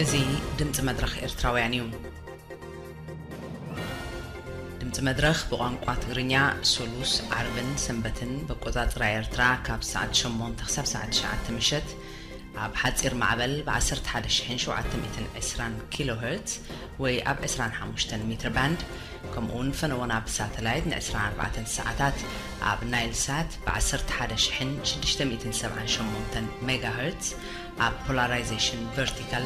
እዚ ድምፂ መድረኽ ኤርትራውያን እዩ። ድምፂ መድረኽ ብቋንቋ ትግርኛ ሶሉስ፣ ዓርብን ሰንበትን ብኣቆፃፅራ ኤርትራ ካብ ሰዓት ሸሞንተ ክሳብ ሰዓት ትሽዓተ ምሸት ኣብ ሓፂር ማዕበል ብ ዓሰርተ ሓደ ሺሕን ሸውዓተ ሚእትን ዕስራን ኪሎ ሄርትዝ ወይ ኣብ ዕስራን ሓሙሽተን ሜትር ባንድ፣ ከምኡ እውን ፈነወና ብሳተላይት ን ዕስራን ኣርባዕተን ሰዓታት ኣብ ናይል ሳት ብ ዓሰርተ ሓደ ሺሕን ሽዱሽተ ሚእትን ሰብዓን ሸሞንተን ሜጋ ሄርትዝ ኣብ ፖላራይዜሽን ቨርቲካል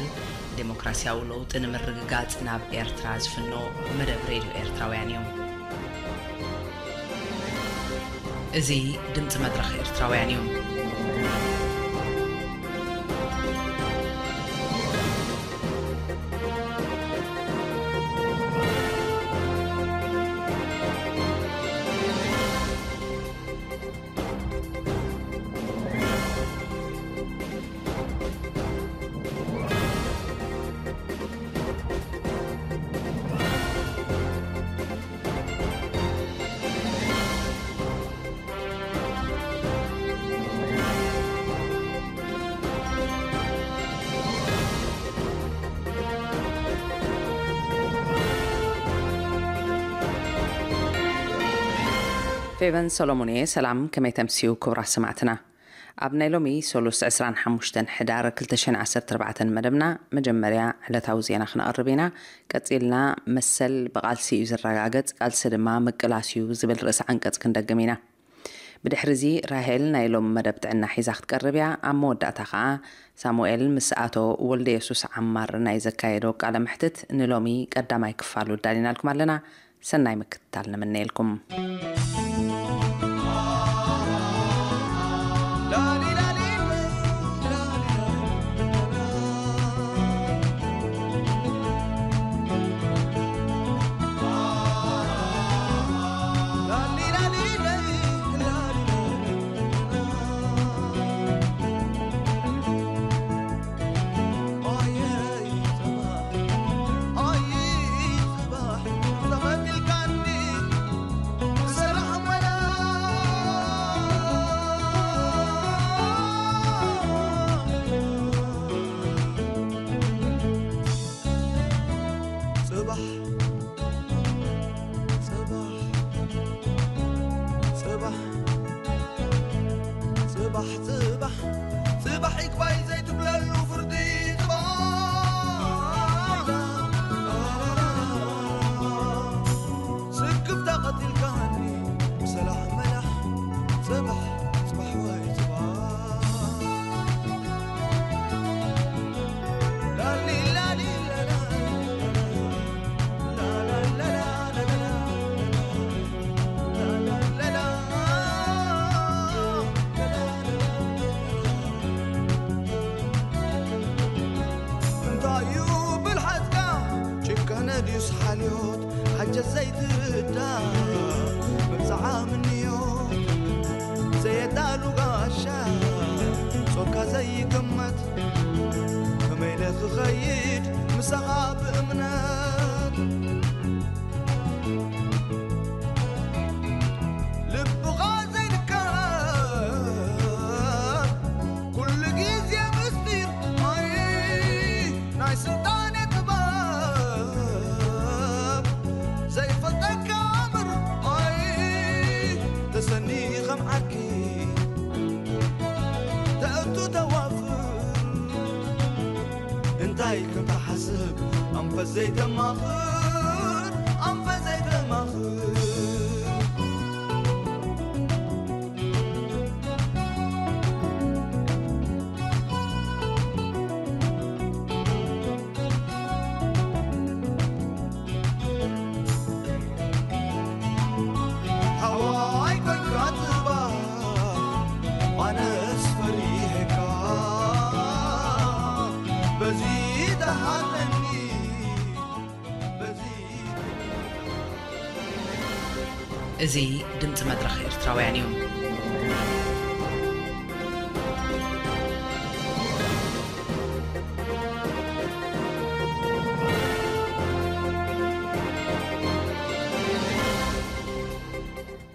ዴሞክራሲያዊ ለውጢ ንምርግጋጽ ናብ ኤርትራ ዝፍኖ መደብ ሬድዮ ኤርትራውያን እዩ። እዚ ድምጺ መድረኽ ኤርትራውያን እዩ። ፌቨን ሰሎሞን እየ። ሰላም፣ ከመይ ተምስዩ ክቡራት ሰማዕትና? ኣብ ናይ ሎሚ ሰሉስ ዕስራን ሓሙሽተን ሕዳር ክልተ ሽሕን ዓሰርተ ኣርባዕተን መደብና መጀመርያ ዕለታዊ ዜና ክነቕርብ ኢና። ቀጺልና መሰል ብቓልሲ እዩ ዝረጋገጽ፣ ቃልሲ ድማ ምቅላስ እዩ ዝብል ርእሲ ዓንቀጽ ክንደግም ኢና። ብድሕሪ እዚ ራሄል ናይ ሎሚ መደብ ጥዕና ሒዛ ክትቀርብ እያ። ኣብ መወዳእታ ኸኣ ሳሙኤል ምስ ኣቶ ወልደ የሱስ ዓማር ናይ ዘካየዶ ቃለ መሕትት ንሎሚ ቀዳማይ ክፋሉ ኣዳሊናልኩም ኣለና። ሰናይ ምክትታል ንምነየልኩም። ጽባሕ፣ ጽባሕ፣ ጽባሕ፣ ጽባሕ፣ ጽባሕ፣ ጽባሕ ይግባይ ዘይትብለሉ ፍርዲ ጽባሕ። ስክፍታ ቀቲልካኒ ብሰላሕ መላሕ ጽባሕ፣ ጽባሕ ወይ ጽባሕ። እንታይ እዩ ብልሓትካ? ጭካነ ድዩስ ሓልዮት? ሓጀት ዘይትርዳእ መብጽዓ ምንዮት ዘየዳሉ ጋሻ ጾርካ ዘይግመት ከመይ ኢለ ክኸይድ ምሳኻ ብእምነት? ልብኻ ዘይንከር ኩሉ ግዜ ምስጢር ማይ ናይ ስልጣነ ጥበብ ዘይፈልጠካ ኣምር ማይ ተሰኒ ከም ዓርኪ ተእቱ ተዋፍር እንታይ ከም ትሓስብ ኣንፈት ዘይተማኽር ኣንፈት ዘይተማኽር። ሓዋይ ኮይንካ ጽባሕ ኣነስ ፈሪሄካ በዚ ደሃለኒ በዚ እዚ ድምፂ መድረኽ ኤርትራውያን እዩ።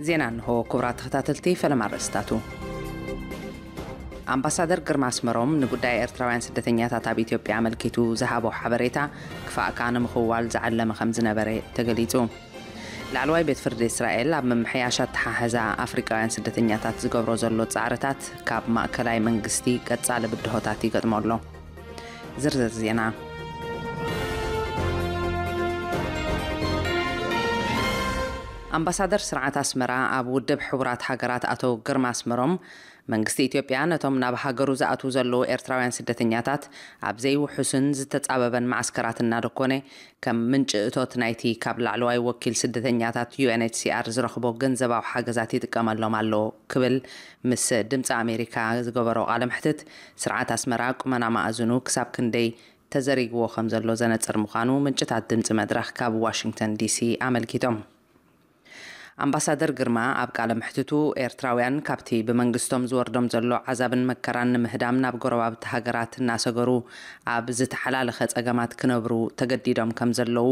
ዜና እንሆ። ክቡራት ተኸታተልቲ፣ ፈለማ ኣርእስታቱ። ኣምባሳደር ግርማ ኣስመሮም ንጉዳይ ኤርትራውያን ስደተኛታት ኣብ ኢትዮጵያ ኣመልኪቱ ዝሃቦ ሓበሬታ ክፋእካ ንምኽዋል ዝዓለመ ከም ዝነበረ ተገሊጹ። ላዕለዋይ ቤት ፍርዲ እስራኤል ኣብ ምምሕያሽ ኣተሓሕዛ ኣፍሪቃውያን ስደተኛታት ዝገብሮ ዘሎ ጻዕርታት ካብ ማእከላይ መንግስቲ ቀጻሊ ብድሆታት ይገጥሞ ኣሎ። ዝርዝር ዜና። ኣምባሳደር ስርዓት ኣስመራ ኣብ ውድብ ሕቡራት ሃገራት ኣቶ ግርማ ኣስመሮም፣ መንግስቲ ኢትዮጵያ ነቶም ናብ ሃገሩ ዝኣትዉ ዘለዉ ኤርትራውያን ስደተኛታት ኣብ ዘይውሑስን ዝተጻበበን ማዕስከራት እናደኮነ፣ ከም ምንጪ እቶት ናይቲ ካብ ላዕለዋይ ወኪል ስደተኛታት ዩ ኤን ኤች ሲ ኣር ዝረኽቦ ገንዘባዊ ሓገዛት ይጥቀመሎም ኣሎ ክብል ምስ ድምፂ ኣሜሪካ ዝገበሮ ቃለ መሕትት፣ ስርዓት ኣስመራ ቁመና መኣዝኑ ክሳብ ክንደይ ተዘሪግዎ ከም ዘሎ ዘነጽር ምዃኑ ምንጭታት ድምፂ መድረኽ ካብ ዋሽንግተን ዲሲ ኣመልኪቶም። ኣምባሳደር ግርማ ኣብ ቃለ መሕትቱ፣ ኤርትራውያን ካብቲ ብመንግስቶም ዝወርዶም ዘሎ ዓዛብን መከራን ንምህዳም ናብ ጎረባብቲ ሃገራት እናሰገሩ ኣብ ዝተሓላለኸ ጸገማት ክነብሩ ተገዲዶም ከም ዘለዉ፣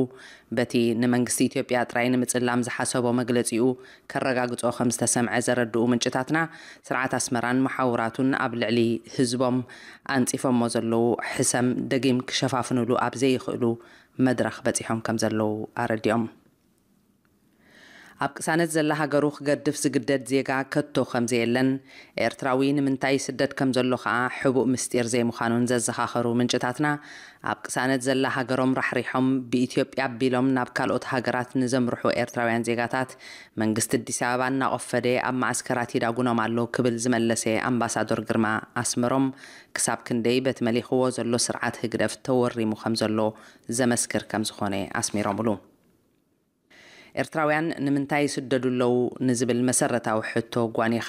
በቲ ንመንግስቲ ኢትዮጵያ ጥራይ ንምጽላም ዝሓሰቦ መግለጺኡ ከረጋግጾ ከም ዝተሰምዐ ዘረድኡ ምንጭታትና፣ ስርዓት ኣስመራን መሓውራቱን ኣብ ልዕሊ ህዝቦም ኣንጺፎሞ ዘለዉ ሕሰም ደጊም ክሸፋፍኑሉ ኣብ ዘይኽእሉ መድረኽ በጺሖም ከም ዘለዉ ኣረዲኦም። ኣብ ቅሳነት ዘላ ሃገሩ ክገድፍ ዝግደድ ዜጋ ከቶ ከም ዘየለን፣ ኤርትራዊ ንምንታይ ይስደድ ከም ዘሎ ከኣ ሕቡእ ምስጢር ዘይምዃኑን ዘዘኻኸሩ ምንጭታትና፣ ኣብ ቅሳነት ዘላ ሃገሮም ራሕሪሖም ብኢትዮጵያ ኣቢሎም ናብ ካልኦት ሃገራት ንዘምርሑ ኤርትራውያን ዜጋታት፣ መንግስቲ ኣዲስ ኣበባ እናቖፈደ ኣብ ማዕስከራት ይዳጉኖም ኣሎ ክብል ዝመለሰ ኣምባሳዶር ግርማ ኣስመሮም፣ ክሳብ ክንደይ በቲ መሊኽዎ ዘሎ ስርዓት ህግደፍ ተወሪሙ ከም ዘሎ ዘመስክር ከም ዝኾነ ኣስሚሮምሉ። ኤርትራውያን ንምንታይ ይስደዱ ኣለዉ ንዝብል መሰረታዊ ሕቶ ጓኒኻ፣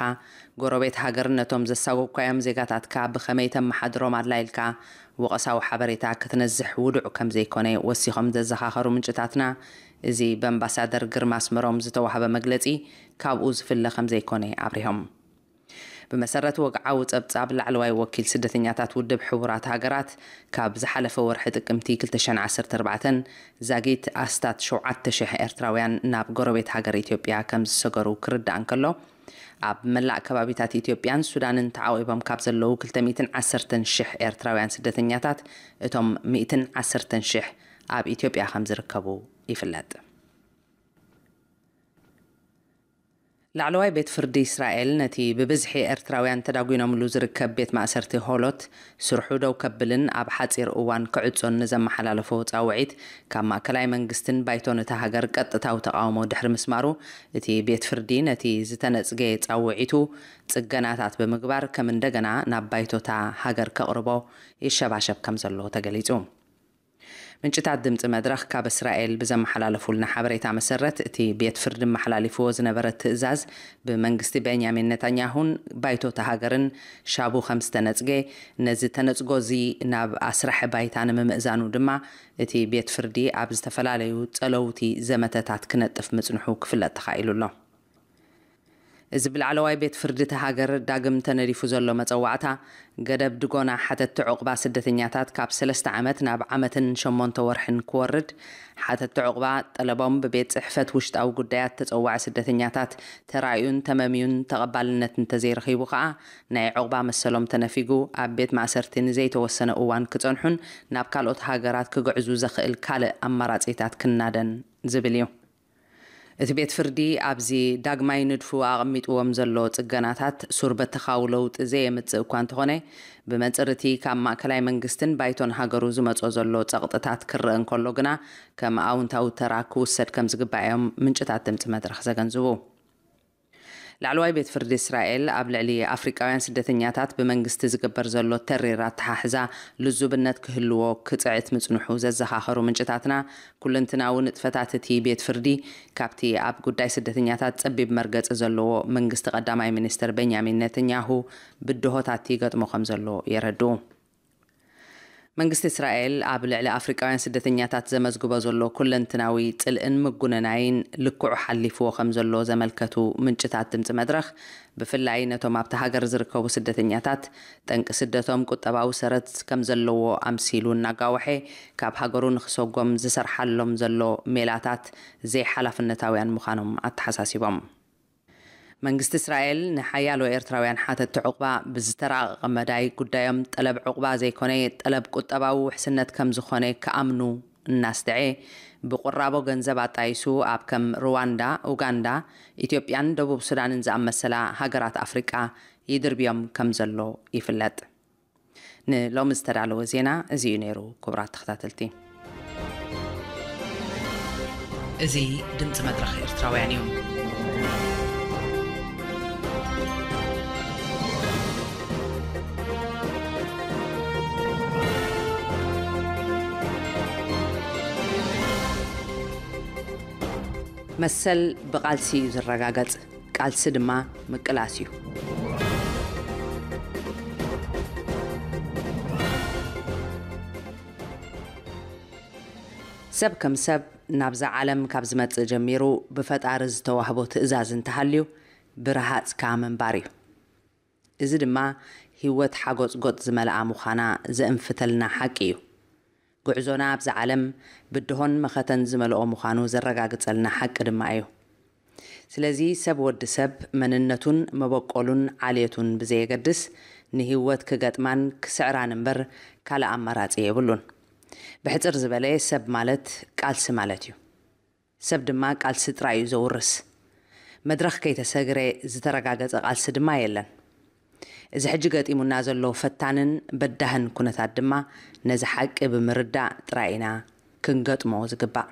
ጎረቤት ሃገር ነቶም ዘሳጎግካዮም ዜጋታትካ ብኸመይ ተመሓድሮም ኣላ ኢልካ ወቐሳዊ ሓበሬታ ክትነዝሕ ውዱዕ ከም ዘይኮነ ወሲኾም ዘዘኻኸሩ ምንጭታትና፣ እዚ ብኣምባሳደር ግርማ ኣስመሮም ዝተዋህበ መግለጺ ካብኡ ዝፍለ ከም ዘይኮነ ኣብሪሆም። ብመሰረት ወግዓዊ ጸብጻብ ላዕለዋይ ወኪል ስደተኛታት ውድብ ሕቡራት ሃገራት፣ ካብ ዝሓለፈ ወርሒ ጥቅምቲ ክልተ ሽሕን ዓሰርተ ኣርባዕተን ዛጊት ኣስታት ሸውዓተ ሽሕ ኤርትራውያን ናብ ጎረቤት ሃገር ኢትዮጵያ ከም ዝሰገሩ ክርዳእ እንከሎ፣ ኣብ መላእ ከባቢታት ኢትዮጵያን ሱዳንን ተዓቒቦም ካብ ዘለዉ ክልተ ሚእትን ዓሰርተን ሽሕ ኤርትራውያን ስደተኛታት፣ እቶም ሚእትን ዓሰርተን ሽሕ ኣብ ኢትዮጵያ ከም ዝርከቡ ይፍለጥ። ላዕለዋይ ቤት ፍርዲ እስራኤል ነቲ ብብዝሒ ኤርትራውያን ተዳጒኖምሉ ዝርከብ ቤት ማእሰርቲ ሆሎት ስርሑ ደው ከብልን ኣብ ሓጺር እዋን ክዕጾን ንዘመሓላለፎ ጻውዒት ካብ ማእከላይ መንግስትን ባይቶን እታ ሃገር ቀጥታዊ ተቓውሞ ድሕሪ ምስማሩ፣ እቲ ቤት ፍርዲ ነቲ ዝተነጽገ ጻውዒቱ ጽገናታት ብምግባር ከም እንደገና ናብ ባይቶታ ሃገር ከቕርቦ ይሸባሸብ ከም ዘሎ ተገሊጹ። ምንጭታት ድምፂ መድረኽ ካብ እስራኤል ብዘመሓላለፉልና ሓበሬታ መሰረት፣ እቲ ቤት ፍርዲ ኣመሓላሊፍዎ ዝነበረ ትእዛዝ ብመንግስቲ ቤንያሚን ነታንያሁን ባይቶታ ሃገርን ሻቡ ከም ዝተነጽገ፣ ነዚ ተነጽጎ እዚ ናብ ኣስራሒ ባይታ ንምምእዛኑ ድማ እቲ ቤት ፍርዲ ኣብ ዝተፈላለዩ ጸለውቲ ዘመተታት ክነጥፍ ምጽንሑ ክፍለጥ ተኻኢሉ ኣሎ። እዚ ብላዕለዋይ ቤት ፍርዲ እታ ሃገር ዳግም ተነዲፉ ዘሎ መጸዋዕታ፣ ገደብ ድጎና ሓተቲ ዑቕባ ስደተኛታት ካብ ሰለስተ ዓመት ናብ ዓመትን ሸሞንተ ወርሕን ክወርድ፣ ሓተቲ ዑቕባ ጠለቦም ብቤት ጽሕፈት ውሽጣዊ ጉዳያት ተጸዋዒ ስደተኛታት ተራእዩን ተመምዩን ተቐባልነት እንተዘይረኺቡ ከኣ፣ ናይ ዑቕባ መሰሎም ተነፊጉ ኣብ ቤት ማእሰርቲ ንዘይተወሰነ እዋን ክጸንሑን ናብ ካልኦት ሃገራት ክግዕዙ ዘኽእል ካልእ ኣማራጺታት ክናደን ዝብል እዩ። እቲ ቤት ፍርዲ ኣብዚ ዳግማይ ንድፉ ኣቐሚጥዎም ዘሎ ጽገናታት ሱር በተኻዊ ለውጢ ዘየምጽእ እኳ እንተኾነ፣ ብመንጽር እቲ ካብ ማእከላይ መንግስትን ባይቶን ሃገሩ ዝመጾ ዘሎ ጸቕጥታት ክረአ እንከሎ ግና፣ ከም ኣውንታዊ ተራ ክውሰድ ከም ዝግባእ እዮም ምንጭታት ድምጺ መድረኽ ዘገንዝቡ። ላዕለዋይ ቤት ፍርዲ እስራኤል ኣብ ልዕሊ ኣፍሪቃውያን ስደተኛታት ብመንግስቲ ዝግበር ዘሎ ተሪር ኣተሓሕዛ ልዙብነት ክህልዎ ክጽዕት ምጽንሑ ዘዘኻኸሩ ምንጭታትና፣ ኩለንትናዊ ንጥፈታት እቲ ቤት ፍርዲ ካብቲ ኣብ ጉዳይ ስደተኛታት ጸቢብ መርገጺ ዘለዎ መንግስቲ ቀዳማይ ሚኒስትር ቤንያሚን ኔተንያሁ ብድሆታት ይገጥሞ ከም ዘሎ የረድኡ። መንግስቲ እስራኤል ኣብ ልዕሊ ኣፍሪቃውያን ስደተኛታት ዘመዝግቦ ዘሎ ኩለንትናዊ ጽልእን ምጉንናይን ልክዑ ሓሊፍዎ ከም ዘሎ ዘመልከቱ ምንጭታት ድምጺ መድረኽ፣ ብፍላይ ነቶም ኣብቲ ሃገር ዝርከቡ ስደተኛታት፣ ጠንቂ ስደቶም ቁጠባዊ ሰረት ከም ዘለዎ ኣምሲሉ እናጋወሐ፣ ካብ ሃገሩ ንኽሰጎም ዝሰርሓሎም ዘሎ ሜላታት ዘይሓላፍነታውያን ምዃኖም ኣተሓሳሲቦም። መንግስቲ እስራኤል ንሓያሎ ኤርትራውያን ሓተትቲ ዑቕባ ብዝተራቐቐ መዳይ ጉዳዮም ጠለብ ዑቕባ ዘይኮነ ጠለብ ቁጠባዊ ውሕስነት ከም ዝኾነ ክኣምኑ እናስተዐ፣ ብቁራቦ ገንዘብ ኣጣይሱ ኣብ ከም ሩዋንዳ፣ ኡጋንዳ፣ ኢትዮጵያን ደቡብ ሱዳንን ዝኣመሰላ ሃገራት ኣፍሪቃ ይድርብዮም ከም ዘሎ ይፍለጥ። ንሎሚ ዝተዳለወ ዜና እዚ እዩ ነይሩ። ክቡራት ተኸታተልቲ፣ እዚ ድምፂ መድረኽ ኤርትራውያን እዩ። መሰል ብቓልሲ እዩ ዝረጋገጽ፣ ቃልሲ ድማ ምቅላስ እዩ። ሰብ ከም ሰብ ናብዛ ዓለም ካብ ዝመጽእ ጀሚሩ ብፈጣሪ ዝተዋህቦ ትእዛዝ እንተሃልዩ ብረሃጽካ ምንባር እዩ። እዚ ድማ ህይወት ሓጎጽጎጽ ዝመልኣ ምዃና ዘእንፍተልና ሓቂ እዩ። ጉዕዞና ኣብዛ ዓለም ብድሆን መኸተን ዝመልኦ ምዃኑ ዘረጋግጸልና ሓቂ ድማ እዩ። ስለዚ ሰብ ወዲ ሰብ መንነቱን መበቆሉን ዓሌቱን ብዘየገድስ ንህይወት ክገጥማን ክስዕራን እምበር ካልእ ኣማራጺ የብሉን። ብሕጽር ዝበለ ሰብ ማለት ቃልሲ ማለት እዩ። ሰብ ድማ ቃልሲ ጥራይ እዩ ዘውርስ። መድረኽ ከይተሰግረ ዝተረጋገጸ ቃልሲ ድማ የለን። እዚ ሕጂ ገጢሙና ዘሎ ፈታንን በዳህን ኩነታት ድማ ነዚ ሓቂ ብምርዳእ ጥራይ ኢና ክንገጥሞ ዝግባእ።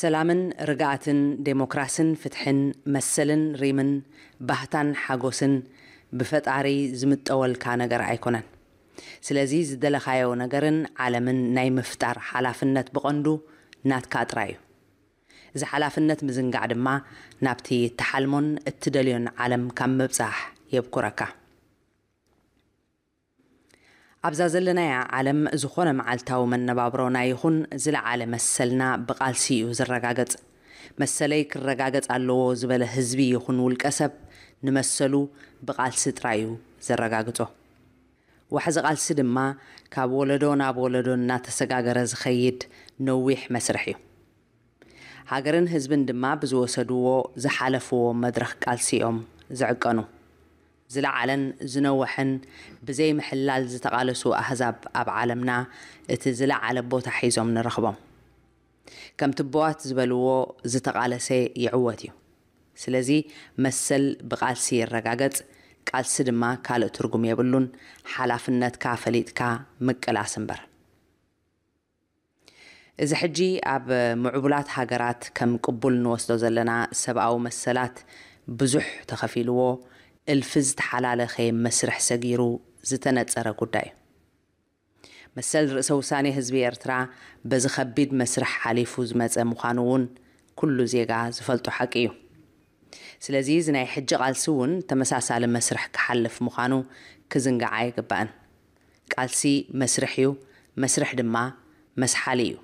ሰላምን ርግኣትን፣ ዴሞክራስን ፍትሕን፣ መሰልን ሪምን፣ ባህታን ሓጎስን ብፈጣሪ ዝምጠወልካ ነገር ኣይኮነን። ስለዚ ዝደለኻዮ ነገርን ዓለምን ናይ ምፍጣር ሓላፍነት ብቐንዱ ናትካ ጥራይ እዩ። እዚ ሓላፍነት ምዝንጋዕ ድማ ናብቲ እትሓልሞን እትደልዮን ዓለም ካብ ምብጻሕ የብኩረካ። ኣብዛ ዘለናያ ዓለም ዝኾነ መዓልታዊ መነባብሮና ይኹን ዝለዓለ መሰልና ብቓልሲ እዩ ዝረጋገጽ። መሰለይ ክረጋገጽ ኣለዎ ዝበለ ህዝቢ ይኹን ውልቀ ሰብ ንመሰሉ ብቓልሲ ጥራይ እዩ ዘረጋግጾ። ዋሕዚ ቃልሲ ድማ ካብ ወለዶ ናብ ወለዶ እናተሰጋገረ ዝኸይድ ነዊሕ መስርሕ እዩ። ሃገርን ህዝብን ድማ ብዝወሰድዎ ዝሓለፍዎ መድረኽ ቃልሲ እዮም ዝዕቀኑ። ዝለዓለን ዝነወሐን ብዘይ ምሕላል ዝተቓለሱ ኣህዛብ ኣብ ዓለምና እቲ ዝለዓለ ቦታ ሒዞም ንረኽቦም። ከም ትቦዋት ዝበልዎ ዝተቓለሰ ይዕወት እዩ። ስለዚ መሰል ብቃልሲ ይረጋገጽ፣ ቃልሲ ድማ ካልእ ትርጉም የብሉን፣ ሓላፍነትካ ፈሊጥካ ምቅላስ እምበር። እዚ ሕጂ ኣብ ምዕቡላት ሃገራት ከም ቅቡል ንወስዶ ዘለና ሰብኣዊ መሰላት ብዙሕ ተኸፊልዎ እልፊ ዝተሓላለኸ መስርሕ ሰጊሩ ዝተነጸረ ጉዳይ እዩ። መሰል ርእሰ ውሳኔ ህዝቢ ኤርትራ በዚ ከቢድ መስርሕ ሓሊፉ ዝመጸ ምዃኑ እውን ኩሉ ዜጋ ዝፈልጦ ሓቂ እዩ። ስለዚ እዚ ናይ ሕጂ ቃልሲ እውን ተመሳሳሊ መስርሕ ክሓልፍ ምዃኑ ክዝንጋዕ ኣይግባእን። ቃልሲ መስርሕ እዩ፣ መስርሕ ድማ መስሓሊ እዩ።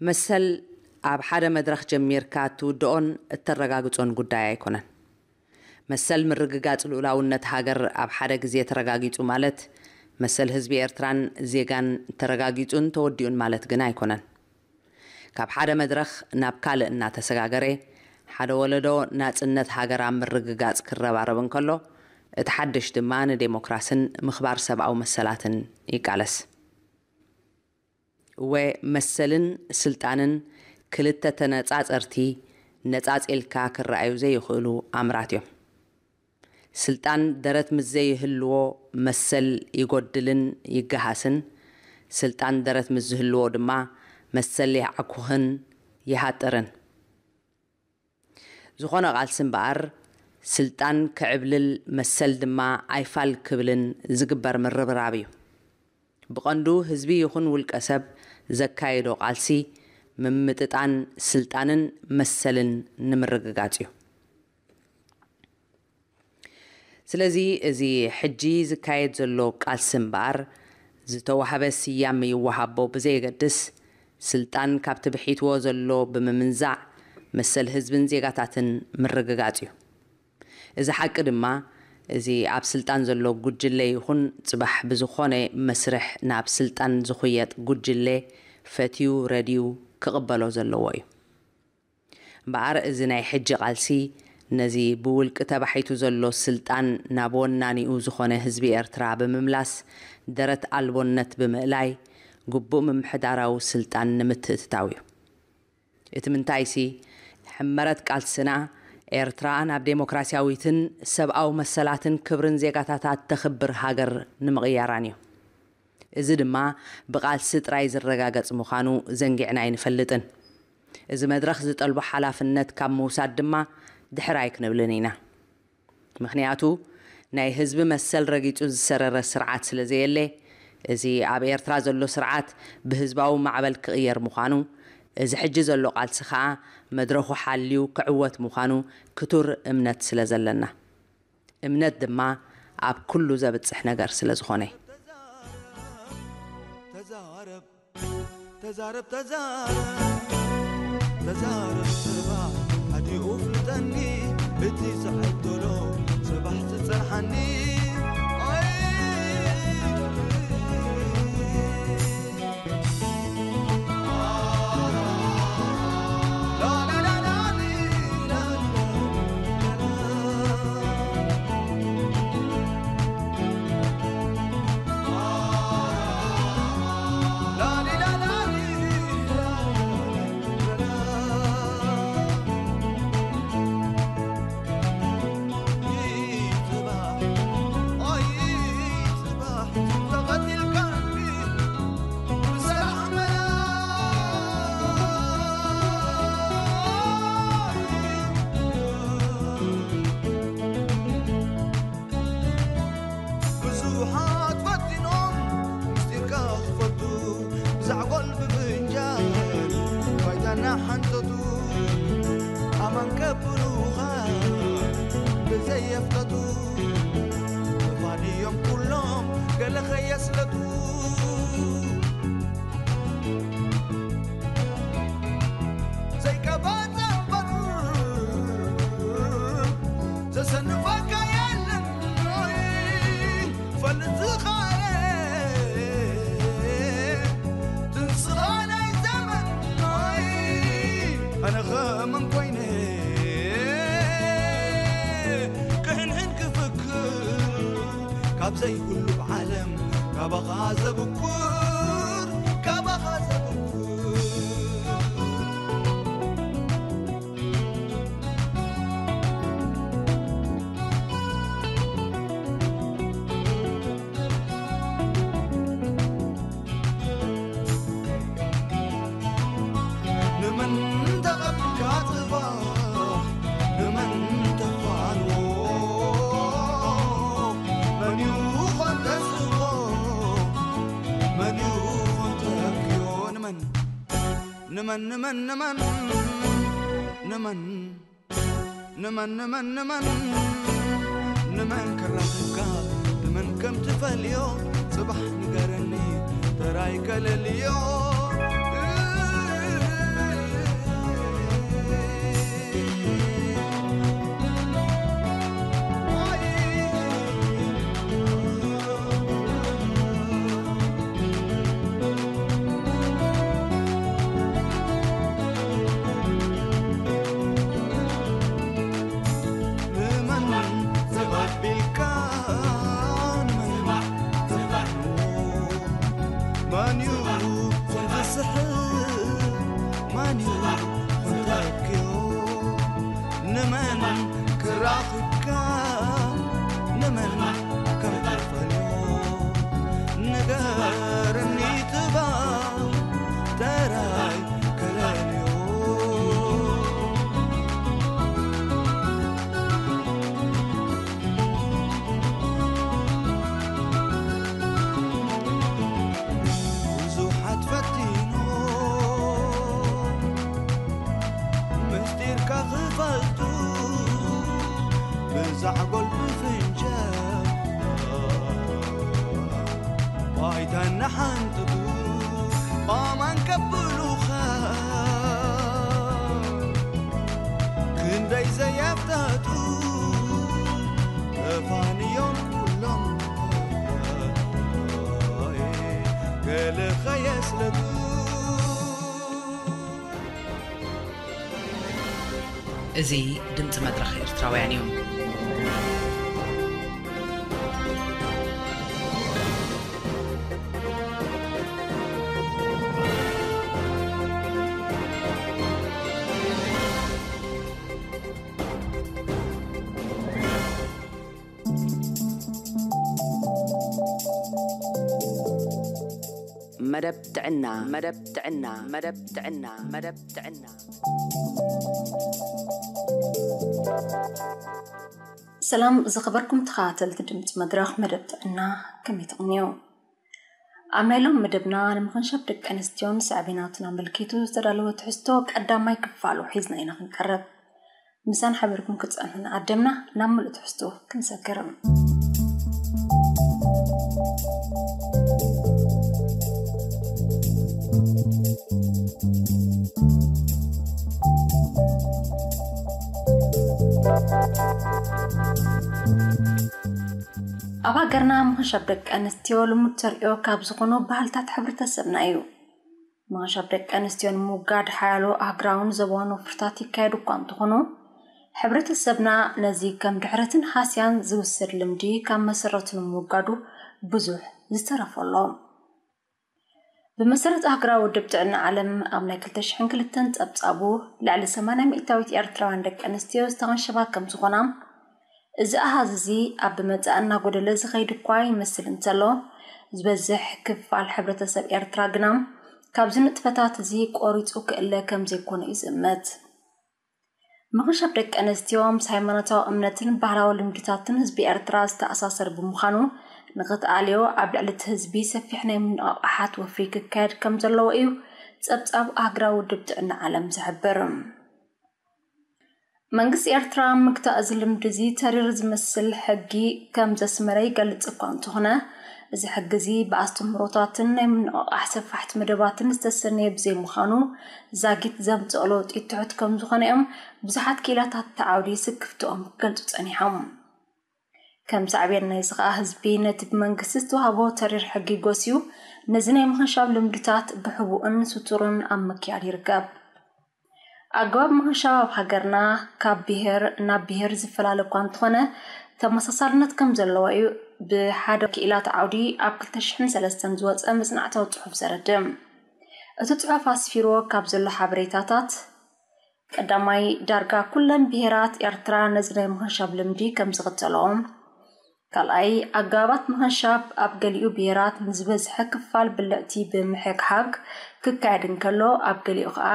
መሰል ኣብ ሓደ መድረኽ ጀሚርካ እትውድኦን እተረጋግጾን ጉዳይ ኣይኮነን። መሰል ምርግጋጽ ልኡላውነት ሃገር ኣብ ሓደ ግዜ ተረጋጊጹ ማለት መሰል ህዝቢ ኤርትራን ዜጋን ተረጋጊጹን ተወዲኡን ማለት ግን ኣይኮነን። ካብ ሓደ መድረኽ ናብ ካልእ እናተሰጋገረ ሓደ ወለዶ ናጽነት ሃገር ኣብ ምርግጋጽ ክረባረብ እንከሎ እቲ ሓድሽ ድማ ንዴሞክራስን ምኽባር ሰብኣዊ መሰላትን ይቃለስ። እወ፣ መሰልን ስልጣንን ክልተ ተነጻጸርቲ፣ ነጻጺልካ ክረኣዩ ዘይኽእሉ ኣምራት እዮም። ስልጣን ደረት ምስ ዘይህልዎ መሰል ይጎድልን ይገሃስን፣ ስልጣን ደረት ምስ ዝህልዎ ድማ መሰል ይዓኩኽን ይሃጥርን። ዝኾነ ቃልሲ እምበኣር፣ ስልጣን ክዕብልል መሰል ድማ ኣይፋል ክብልን ዝግበር ምርብራብ እዩ። ብቐንዱ ህዝቢ ይኹን ውልቀ ሰብ ዘካየዶ ቃልሲ ምምጥጣን ስልጣንን መሰልን ንምርግጋጽ እዩ። ስለዚ እዚ ሕጂ ዝካየድ ዘሎ ቃልሲ እምበኣር ዝተዋህበ ስያመ ይወሃቦ ብዘየገድስ ስልጣን ካብቲ ብሒትዎ ዘሎ ብምምንዛዕ መሰል ህዝብን ዜጋታትን ምርግጋጽ እዩ። እዚ ሓቂ ድማ እዚ ኣብ ስልጣን ዘሎ ጉጅለ ይኹን ጽባሕ ብዝኾነ መስርሕ ናብ ስልጣን ዝኹየጥ ጉጅለ ፈትዩ ረድዩ ክቕበሎ ዘለዎ እዩ። እምበኣር፣ እዚ ናይ ሕጂ ቃልሲ፣ ነዚ ብውልቂ ተባሒቱ ዘሎ ስልጣን ናብ ወናኒኡ ዝኾነ ህዝቢ ኤርትራ ብምምላስ፣ ደረት ኣልቦነት ብምእላይ፣ ግቡእ ምምሕዳራዊ ስልጣን ንምትእትታው እዩ። እቲ ምንታይሲ፣ ሕመረት ቃልስና፣ ኤርትራ ናብ ዴሞክራሲያዊትን ሰብኣዊ መሰላትን ክብርን ዜጋታታ እተኽብር ሃገር ንምቕያራን እዩ። እዚ ድማ ብቃልሲ ጥራይ ዝረጋገጽ ምዃኑ ዘንጊዕና ኣይንፈልጥን። እዚ መድረኽ ዝጠልቦ ሓላፍነት ካብ ምውሳድ ድማ ድሕር ኣይክንብልን ኢና። ምኽንያቱ፣ ናይ ህዝቢ መሰል ረጊጹ ዝሰረረ ስርዓት ስለ ዘየለ፣ እዚ ኣብ ኤርትራ ዘሎ ስርዓት ብህዝባዊ ማዕበል ክቕየር ምዃኑ፣ እዚ ሕጂ ዘሎ ቃልሲ ኸኣ መድረኹ ሓልዩ ክዕወት ምዃኑ ክቱር እምነት ስለ ዘለና። እምነት ድማ ኣብ ኩሉ ዘብጽሕ ነገር ስለ ዝኾነ። ተዛረብ፣ ተዛረብ፣ ተዛረብ፣ ተዛረብ፣ ጽባሕ ኣዲኡ ፍልጠኒ፣ እቲ ዝዕደሎ ጽባሕ ዝጸንሓኒ። ኣይ፣ ብዙሓት ፈቲኖም ምስጢርካ ክፈልጡ፣ ብዛዕጎል ብፍንጃል ባይታና ሓንተቱ፣ ኣማን ከብሉኻ ብዘየፍተቱ፣ ጥፋን እዮም ኩሎም ገለ ኸየስለቱ። ዘይቀባጸ እምበር ዘሰንፈካ የለን። ፈልጥ ዝኻረ ትንስኻ ናይ ዘመን። ኣነ ኸመን ኮይነ ክሕንሕን ክፍክር፣ ካብ ዘይብሉ ዓለም ካባኻ ዘብኩር፣ ካባኻ ዘብኩር። ንመን ተቐቢልካ ጽባሕ፣ ንመን ተፋንዎ፣ መን እዩ ኾን ተስቦ፣ መን እዩ ኾን ተብክዮ፣ ንመን፣ ንመን፣ ንመን፣ ንመን፣ ንመን፣ ንመን፣ ንመን፣ ንመን፣ ንመን ክራኽብካ፣ ንመን ከም ትፈልዮ፣ ጽባሕ ንገረኒ፣ ተራይ ከለልዮ። ንመን ዘቐቢልካ፣ ንመን ዘቐኑ፣ መን እዩ ኾን ዝስሕብ፣ መን እዩ ኾን ተኪዮ፣ ንመን ክራኽብካ፣ ንመን ከም ትፈልዮ፣ ንገርኒ ትባዕ፣ ተራይ ከለልዮ። ብዙሓት ፈቲኖ ምስጢርካ ክፈልጡ፣ ብዛዕጎል ብፍንጃል ባይታ እናሓንጥጡ፣ ኣማን ከብሉኻ ክንደይ ዘየፍተቱ፣ ተፋንዮም ኩሎም ገለ ኸየስለቱ። እዚ ድምፂ መድረኽ ኤርትራውያን እዩ። መደብ ጥዕና፣ መደብ ጥዕና፣ መደብ ጥዕና፣ መደብ ጥዕና። ሰላም ዝኸበርኩም ተኸታተልቲ ድምፂ መድረኽ መደብ ጥዕና፣ ከመይ ትቕንዩ? ኣብ ናይ ሎም መደብና ንምኽንሻብ ደቂ ኣንስትዮን ሳዕቤናቱን ኣመልኪቱ ዝተዳለወ ትሕዝቶ ቀዳማይ ክፋሉ ሒዝና ኢና ክንቀርብ። ምሳን ሓቢርኩም ክትጸንሑ እናዓደምና ናብ ምሉእ ትሕዝቶ ክንሰግር። ኣብ ሃገርና ምኽንሻብ ደቂ ኣንስትዮ ልሙድ ተርእዮ ካብ ዝኾኑ ባህልታት ሕብረተሰብና እዩ። ምኽንሻብ ደቂ ኣንስትዮ ንምውጋድ ሓያሎ ኣህጉራውን ዞባውን ወፍርታት ይካየዱ እኳ እንተኾኑ፣ ሕብረተሰብና ነዚ ከም ድሕረትን ሃስያን ዝውሰድ ልምዲ ካብ መሰረቱ ንምውጋዱ ብዙሕ ዝተረፎ ኣሎ። ብመሰረት ኣህጉራዊ ውድብ ጥዕና ዓለም ኣብ ናይ ክልተ ሽሕን ክልተን ጸብጻቡ፣ ልዕሊ ሰማንያ ሚእታዊት ኤርትራውያን ደቂ ኣንስትዮ ዝተኸንሸባ ከም ዝኾና፣ እዚ ኣሃዝ እዚ ኣብ ብመጻኢ እናጎደለ ዝኸይድ እኳ ይመስል እንተሎ፣ ዝበዝሕ ክፋል ሕብረተሰብ ኤርትራ ግና ካብዚ ንጥፈታት እዚ ቆሪጹ ክእለ ከም ዘይኮነ እዩ ዝእመት። ምኽንሻብ ደቂ ኣንስትዮ ምስ ሃይማኖታዊ እምነትን ባህላዊ ልምድታትን ህዝቢ ኤርትራ ዝተኣሳሰር ብምዃኑ፣ ንኽትኣልዮ ኣብ ልዕሊ እቲ ህዝቢ ሰፊሕ ናይ ምንቕቓሓት ወፍሪ ክካየድ ከም ዘለዎ እዩ ጸብጻብ ኣህጉራዊ ውድብ ጥዕና ዓለም ዝሕብር። መንግስቲ ኤርትራ ምግታእ እዚ ልምዲ እዚ ተሪር ዝመስል ሕጊ ከም ዘስመረ ይገልጽ እኳ እንተኾነ፣ እዚ ሕጊ እዚ ብኣስተምህሮታትን ናይ ምንቕቓሕ ሰፋሕቲ መደባትን ዝተሰነየ ብዘይምዃኑ፣ ዛጊት ዘምጽኦ ለውጢ ትሑት ከም ዝኾነ እዮም ብዙሓት ክኢላታት እቲ ዓውዲ ስክፍትኦም ክገልጹ ጸኒሖም። ከም ሳዕቤን ናይዚ ኸኣ ህዝቢ ነቲ ብመንግስቲ ዝተዋህቦ ተሪር ሕጊ ጎስዩ፣ ነዚ ናይ ምኽንሻብ ልምድታት ብሕቡእን ስቱርን ኣብ ምክያድ ይርከብ። ኣገባብ ምኽንሻብ ኣብ ሃገርና ካብ ብሄር ናብ ብሄር ዝፈላለ እኳ እንተኾነ፣ ተመሳሳልነት ከም ዘለዎ እዩ ብሓደ ክኢላት ዓውዲ ኣብ ክልተ ሽሕን ሰለስተን ዝወጸ መጽናዕታዊ ጽሑፍ ዘረድእ። እቲ ጽሑፍ ኣስፊርዎ ካብ ዘሎ ሓበሬታታት፣ ቀዳማይ፣ ዳርጋ ኩለን ብሄራት ኤርትራ ነዚ ናይ ምኽንሻብ ልምዲ ከም ዝኽተልኦ፣ ካልኣይ፣ ኣገባባት ምኽንሻብ ኣብ ገሊኡ ብሄራት ንዝበዝሐ ክፋል ብልዕቲ ብምሕግሓግ ክካየድ እንከሎ፣ ኣብ ገሊኡ ከኣ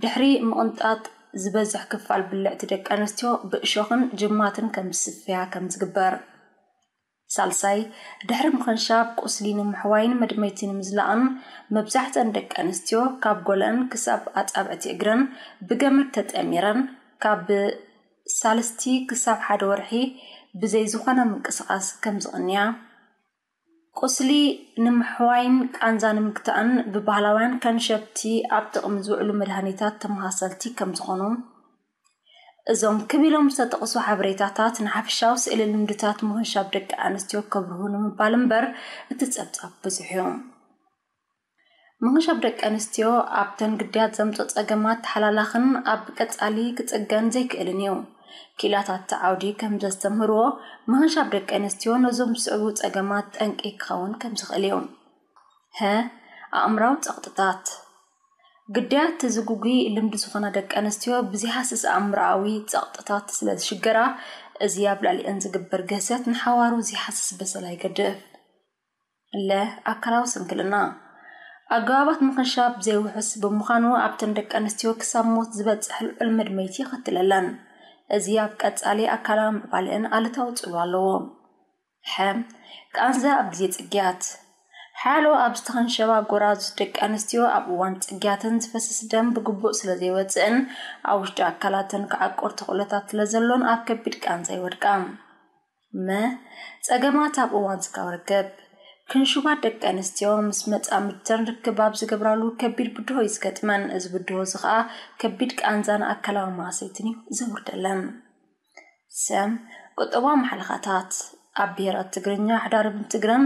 ድሕሪ ምቕንጣጥ ዝበዝሕ ክፋል ብልዕቲ ደቂ ኣንስትዮ ብእሾኽን ጅማትን ከም ዝስፈያ ከም ዝግበር። ሳልሳይ፣ ድሕሪ ምኽንሻብ ቁስሊ ንምሕዋይን መድመይቲ ንምዝላቕን መብዛሕትአን ደቂ ኣንስትዮ ካብ ጎለአን ክሳብ ኣጻብዕቲ እግረን ብገመድ ተጠሚረን ካብ ሳልስቲ ክሳብ ሓደ ወርሒ ብዘይ ዝኾነ ምንቅስቓስ ከም ዝቕንያ፣ ቁስሊ ንምሕዋይን ቃንዛ ንምግታእን ብባህላውያን ከንሸብቲ ኣብ ጥቕሚ ዝውዕሉ መድሃኒታት ተመሳሰልቲ ከም ዝኾኑ፣ እዞም ክብ ኢሎም ዝተጠቕሱ ሓበሬታታት ንሓፈሻዊ ስእሊ ልምድታት ምኽንሻብ ደቂ ኣንስትዮ ከብርሁ ንምባል እምበር እቲ ጸብጻብ ብዙሕ እዩ። ምኽንሻብ ደቂ ኣንስትዮ ኣብተን ግዳያት ዘምጽኦ ጸገማት ተሓላላኽን ኣብ ቀጻሊ ክጽገን ዘይክእልን እዩ። ክኢላታት እቲ ዓውዲ ከም ዘስተምህርዎ፣ ምኽንሻብ ደቂ ኣንስትዮ ነዞም ዝስዕቡ ጸገማት ጠንቂ ክኸውን ከም ዝኽእል እዩ። ሀ፣ ኣእምራዊ ጸቕጥታት። ግዳያት እቲ ዝጉጉይ ልምዲ ዝኾና ደቂ ኣንስትዮ ብዘይሃስስ ኣእምሮኣዊ ጸቕጥታት ስለ ዝሽገራ፣ እዚ ኣብ ልዕሊአን ዝግበር ግህሰት ንሓዋሩ ዘይሃስስ በሰላ ይገድፍ። ለ፣ ኣካላዊ ስንክልና። ኣገባባት ምኽንሻብ ዘይውሕስ ብምዃኑ፣ ኣብተን ደቂ ኣንስትዮ ክሳብ ሞት ዝበጽሕ ልዑል መድመይቲ የኸትለለን። እዚ ኣብ ቀጻሊ ኣካላዊ ምዕባለአን ኣሉታዊ ጽልዋ ኣለዎ። ሐ፣ ቃንዛ ኣብ ግዜ ጽግያት። ሓያሎ ኣብ ዝተኸንሸባ ጎራዙት ደቂ ኣንስትዮ ኣብ እዋን ጽግያተን ዝፈስስ ደም ብግቡእ ስለ ዘይወጽእን ኣብ ውሽጢ ኣካላተን ክዓቁር ተኽእሎታት ስለ ዘሎን ኣብ ከቢድ ቃንዛ ይወድቃ። መ፣ ጸገማት ኣብ እዋን ስጋብ ርክብ። ክንሹባት ደቂ ኣንስትዮ ምስ መጻምድተን ርክብ ኣብ ዝገብራሉ ከቢድ ብድሆ እዩ ዝገጥመን። እዚ ብድሆ እዚ ኸኣ ከቢድ ቃንዛን ኣካላዊ ማእሰይትን እዩ ዘውርደለን። ሰ፣ ቁጠባዊ ማሕለኻታት። ኣብ ብሄራት ትግርኛ፣ ሕዳርብን ትግረን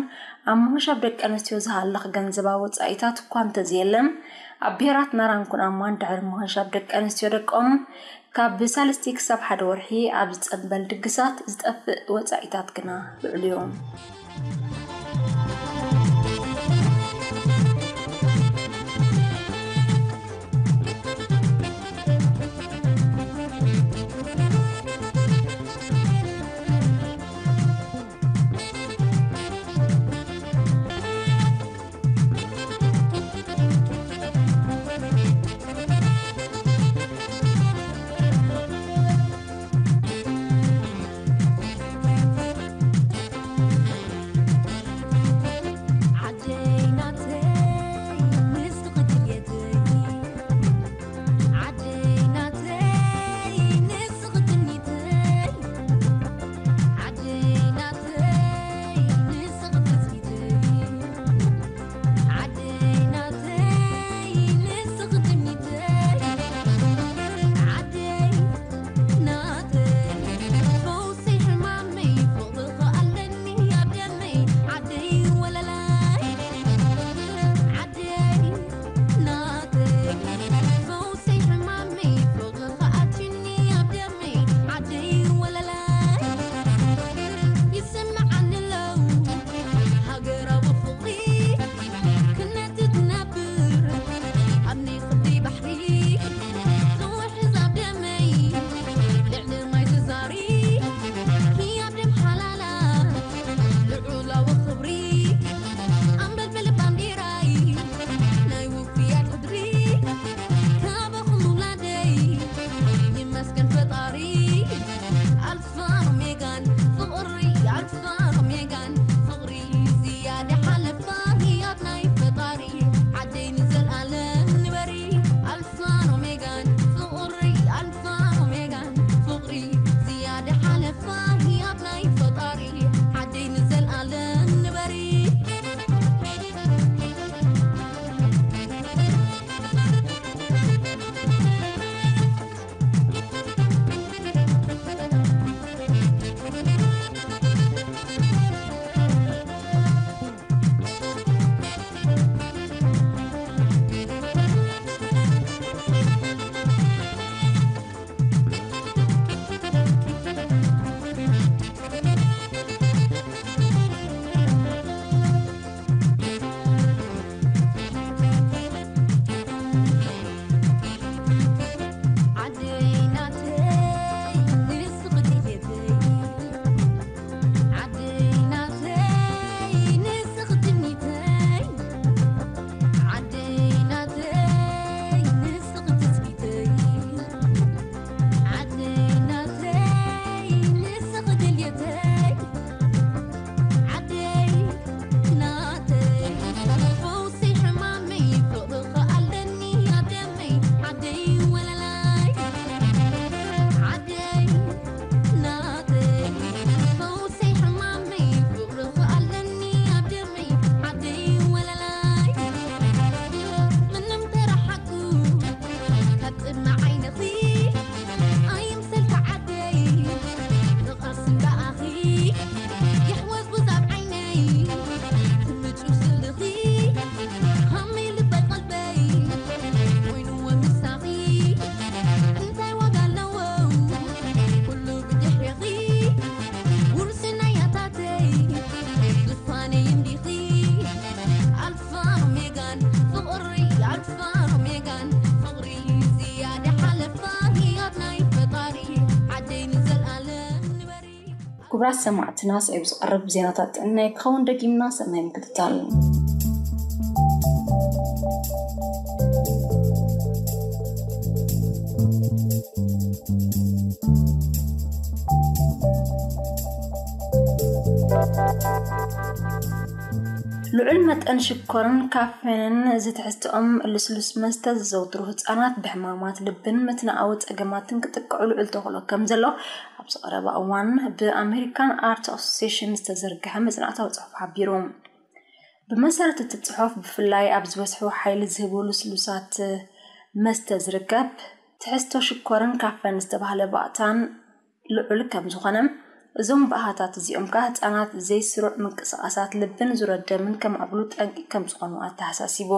ኣብ ምኽንሻብ ደቂ ኣንስትዮ ዝሃልኽ ገንዘባዊ ወጻኢታት እኳ እንተዘየለን፣ ኣብ ብሄራት ናራን ኩናማን ድሕሪ ምኽንሻብ ደቂ ኣንስትዮ ደቆም፣ ካብ ሳልስቲ ክሳብ ሓደ ወርሒ ኣብ ዝጸንበል ድግሳት ዝጠፍእ ወጻኢታት ግና ልዑል እዩ። ክቡራት ሰማዕትና፣ ስዒቡ ዝቐርብ ዜናታት ጥዕና ክኸውን። ደጊምና ሰናይ ምክትታል። ልዑል መጠን ሽኮርን ካፌንን እዚ ትሕዝትኦም ልስሉስ መስተ ዘዘውትሩ ህጻናት ብሕማማት ልብን ምትንኣዊ ጸገማትን ክጥቅዑ ልዑል ተኽእሎ ከም ዘሎ ኣብዚ ቀረባ እዋን ብኣሜሪካን ኣርት ኣሶሲሽን ዝተዘርግሐ መጽናዕታዊ ጽሑፍ ሓቢሩ። ብመሰረት እቲ ጽሑፍ፣ ብፍላይ ኣብ ዝበዝሑ ሓይሊ ዝህቡ ልስሉሳት መስተ ዝርከብ ትሕዝቶ ሽኮርን ካፈን ዝተባህለ ባእታን ልዑል ከም ዝኾነ፣ እዞም ብኣሃታት እዚኦም ከኣ ህጻናት ዘይስሩዕ ምንቅስቓሳት ልብን ዙረት ደምን ከማዕብሉ ጠንቂ ከም ዝኾኑ ኣተሓሳሲቡ።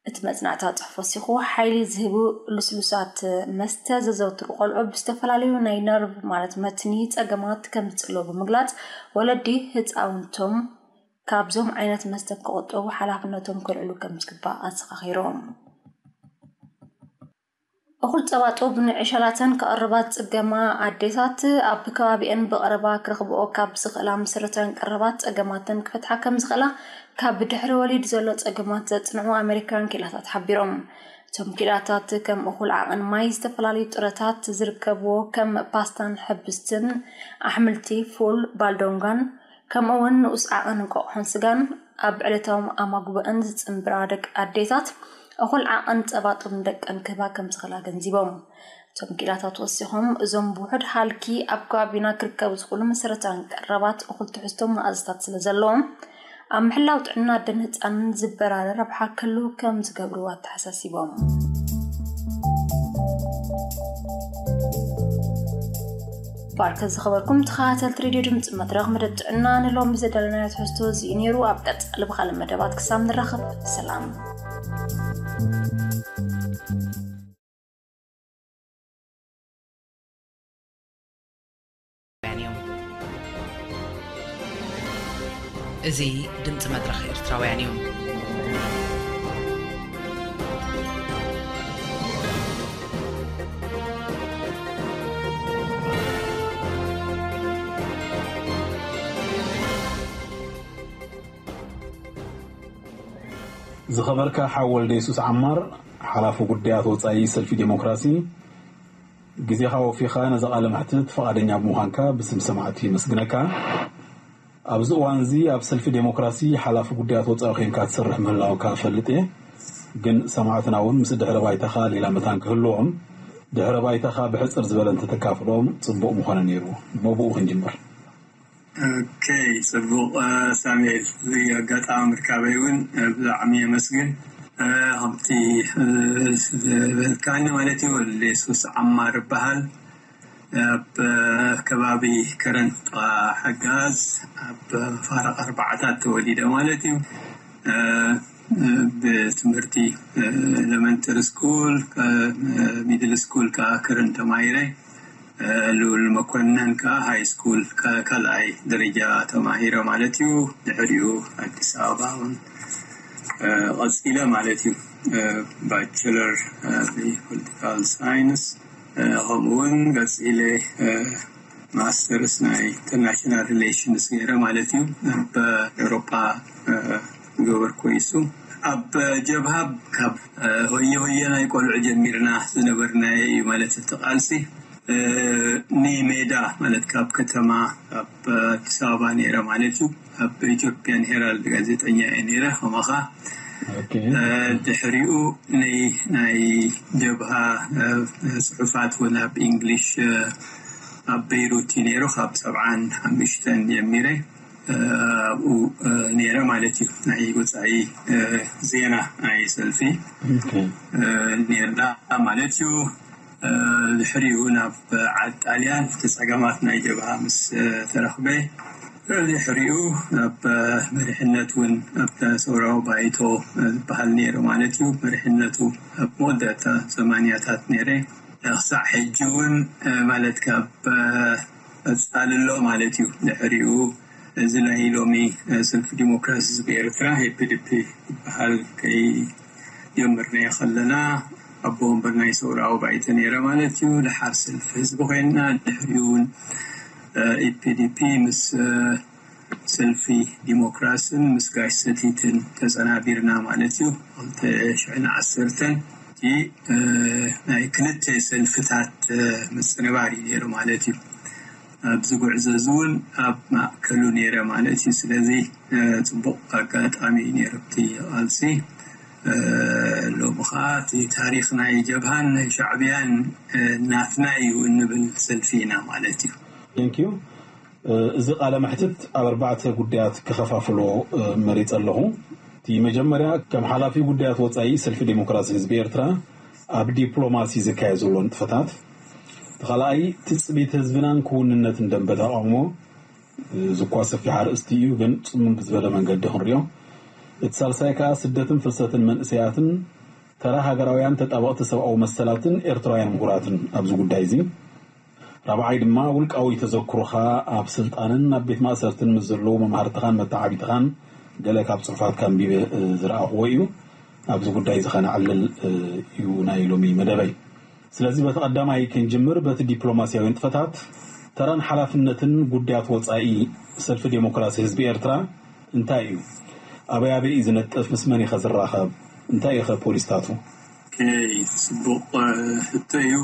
እቲ መጽናዕታ ጽሑፍ ወሲኹ፣ ሓይሊ ዝህቡ ልስሉሳት መስተ ዘዘውትሩ ቆልዑ ብዝተፈላለዩ ናይ ነርቭ ማለት መትኒ ጸገማት ከም ዝጽለዉ ብምግላጽ፣ ወለዲ ህጻውንቶም ካብዞም ዓይነት መስተ ክቑጠቡ ሓላፍነቶም ከልዕሉ ከም ዝግባእ ኣዘኻኺሮም። እኹል ጸባ ጡብ ንዕሸላተን ክቐርባት ጽገማ ኣዴታት ኣብ ከባቢአን ብቐረባ ክረኽብኦ ካብ ዝኽእላ መሰረታውያን ቀረባት ጸገማተን ክፈትሓ ከም ዝኽእላ ካብ ድሕሪ ወሊድ ዘሎ ጸገማት ዘጽንዑ ኣሜሪካውያን ክኢላታት ሓቢሮም። እቶም ክኢላታት ከም እኹል ዓቐን ማይ፣ ዝተፈላለዩ ጥረታት ዝርከብዎ ከም ፓስታን ሕብስትን፣ ኣሕምልቲ፣ ፉል፣ ባልዶንጋን፣ ከምኡ እውን ንኡስ ዓቐን እንቋቑሖን ስጋን ኣብ ዕለታዊ ኣማጉበአን ዝጽንብራ ደቂ ኣዴታት እኹል ዓቐን ጸባ ጡብ ንደቀን ክህባ ከም ዝኽእላ ገንዚቦም። እቶም ክኢላታት ወሲኾም፣ እዞም ብውሑድ ሃልኪ ኣብ ከባቢና ክርከቡ ዝኽእሉ መሰረታውያን ቀረባት እኹል ትሕዝቶ መኣዝታት ስለ ዘለዎም፣ ኣብ ምሕላው ጥዕና ኣደን ህጻንን ዝበራረ ረብሓ ክህሉ ከም ዝገብሩ ኣተሓሳሲቦም። ባርከ ዝኸበርኩም ተኸታተልቲ ሬድዮ ድምፂ መድረኽ፣ መደብ ጥዕና ንሎሚ ዘዳለናዮ ትሕዝቶ እዚ እዩ ነይሩ። ኣብ ቀጻሊ ብኻልእ መደባት ክሳብ ንራኸብ ሰላም። እዚ ድምፂ መድረኽ ኤርትራውያን እዩ። ዝኸበርካ ሓው ወልደ የሱስ ዓማር፣ ሓላፊ ጉዳያት ወጻኢ ሰልፊ ዴሞክራሲ፣ ግዜኻ ወፊኻ ነዚ ቃለ መሕትት ፍቓደኛ ብምዃንካ ብስም ሰማዕቲ የመስግነካ። ኣብዚ እዋን እዚ ኣብ ሰልፊ ዴሞክራሲ ሓላፊ ጉዳያት ወጻኢ ኮይንካ ትሰርሕ ምህላውካ እፈልጥ እየ። ግን ሰማዕትና እውን ምስ ድሕረ ባይታኻ ሌላ መታን ክህልዎም፣ ድሕረ ባይታኻ ብሕጽር ዝበለ እንተተካፍሎም ጽቡቕ ምኾነ ነይሩ። እሞ ብኡ ክንጅምር። ኦኬ፣ ጽቡቕ ሳሙኤል፣ እዚ ኣጋጣሚ ምርካበይ እውን ብጣዕሚ የመስግን። ከምቲ ዝበልካኒ ማለት እዩ፣ ወልደ የሱስ ዓማር እበሃል። ኣብ ከባቢ ከረን ጥቓ ሓጋዝ ኣብ ፋርቕ ኣርባዓታት ተወሊደ ማለት እዩ። ብትምህርቲ ኤለመንተሪ ስኩል፣ ሚድል ስኩል ከዓ ከረን ተማሂረ። ልኡል መኮነን ከዓ ሃይ ስኩል ካልኣይ ደረጃ ተማሂረ ማለት እዩ። ድሕሪኡ ኣዲስ ኣበባ እውን ቀፂለ ማለት እዩ። ባቸለር ፖለቲካል ሳይንስ፣ ከምኡ እውን ቀፂለ ማስተርስ ናይ ኢንተርናሽናል ሪሌሽንስ ገይረ ማለት እዩ። ኣብ ኤውሮጳ ዝገበርኩ ይሱ ኣብ ጀብሃ ካብ ሆየ ሆየ ናይ ቆልዑ ጀሚርና ዝነበርና እዩ ማለት እቲ ቃልሲ። ንሜዳ ማለት ካብ ከተማ ኣብ ኣዲስ ኣበባ ነይረ ማለት እዩ። ኣብ ኢትዮጵያን ሄራልድ ጋዜጠኛ እየ ነይረ ከማኻ። ድሕሪኡ ናይ ጀብሃ ፅሑፋት እውን ኣብ ኢንግሊሽ ኣብ በይሩት እዩ ነይሩ። ካብ ሰብዓን ሓሙሽተን ጀሚረ ኣብኡ ነይረ ማለት እዩ። ናይ ወፃኢ ዜና ናይ ሰልፊ ነርና ማለት እዩ። ድሕሪኡ ናብ ዓድ ጣልያን እቲ ፀገማት ናይ ጀብሃ ምስ ተረኽበ፣ ድሕሪኡ ናብ መሪሕነት እውን ኣብ ሰውራዊ ባይቶ ዝበሃል ነይሩ ማለት እዩ። መሪሕነቱ ኣብ መወዳእታ ሰማንያታት ነይረ። ክሳዕ ሕጂ እውን ማለት ካብ ቀፃልሎ ማለት እዩ። ድሕሪኡ እዚ ናይ ሎሚ ሰልፊ ዲሞክራሲ ህዝቢ ኤርትራ፣ ኤፒዲፒ፣ ዝበሃል ከይጀመርናዮ ከለና ኣቦ ወንበር ናይ ሰውራዊ ባይቶ ነይረ ማለት እዩ። ደሓር ሰልፊ ህዝቢ ኮይንና፣ ድሕሪኡ እውን ኤፒዲፒ ምስ ሰልፊ ዲሞክራስን ምስ ጋሽ ሰቲትን ተፀናቢርና ማለት እዩ። ክልተ ሽሕን ዓሰርተን እቲ ናይ ክልተ ሰልፍታት ምፅንባር እዩ ነይሩ ማለት እዩ። ኣብዚ ጉዕዞ እዚ እውን ኣብ ማእከሉ ነይረ ማለት እዩ። ስለዚ ፅቡቕ ኣጋጣሚ እዩ ነይሩ እቲ ቃልሲ። ሎሚ ከዓ እቲ ታሪክ ናይ ጀብሃን ናይ ሻዕብያን ናትና እዩ እንብል ሰልፊ ኢና ማለት እዩ። Thank you። እዚ ቃለ መሕትት ኣብ ኣርባዕተ ጉዳያት ክኸፋፍሎ መሪጸ ኣለኹ። እቲ መጀመርያ ከም ሓላፊ ጉዳያት ወጻኢ ሰልፊ ዴሞክራሲ ህዝቢ ኤርትራ ኣብ ዲፕሎማሲ ዝካየድ ዘሎ ንጥፈታት፣ እቲ ካልኣይ ትጽቢት ህዝብናን ክውንነትን ደንበ ተቓውሞ፣ እዚ እኳ ሰፊሕ ኣርእስቲ እዩ፣ ግን ጽምም ብዝበለ መንገዲ ክንሪኦ። እቲ ሳልሳይ ከኣ ስደትን ፍልሰትን መንእሰያትን ተራ ሃገራውያን ተጣበቕቲ ሰብኣዊ መሰላትን ኤርትራውያን ምሁራትን ኣብዚ ጉዳይ እዚ። ራብዓይ ድማ ውልቃዊ ተዘክሮኻ ኣብ ስልጣንን ኣብ ቤት ማእሰርትን ምስ ዘለዉ መማህርትኻን መተዓቢትኻን ገለ ካብ ጽሑፋትካ ኣንቢበ ዝረኣኽዎ እዩ። ኣብዚ ጉዳይ እዚ ከነዕልል እዩ ናይ ሎሚ መደበይ። ስለዚ በቲ ቀዳማይ ክንጅምር፣ በቲ ዲፕሎማስያዊ ንጥፈታት ተራን ሓላፍነትን ጉዳያት ወጻኢ ሰልፊ ዴሞክራሲ ህዝቢ ኤርትራ እንታይ እዩ? ኣበይ ኣበይ እዩ ዝነጥፍ? ምስ መን እዩ ዝራኸብ? እንታይ እዩ ፖሊስታቱ? ጽቡቕ ሕቶ እዩ።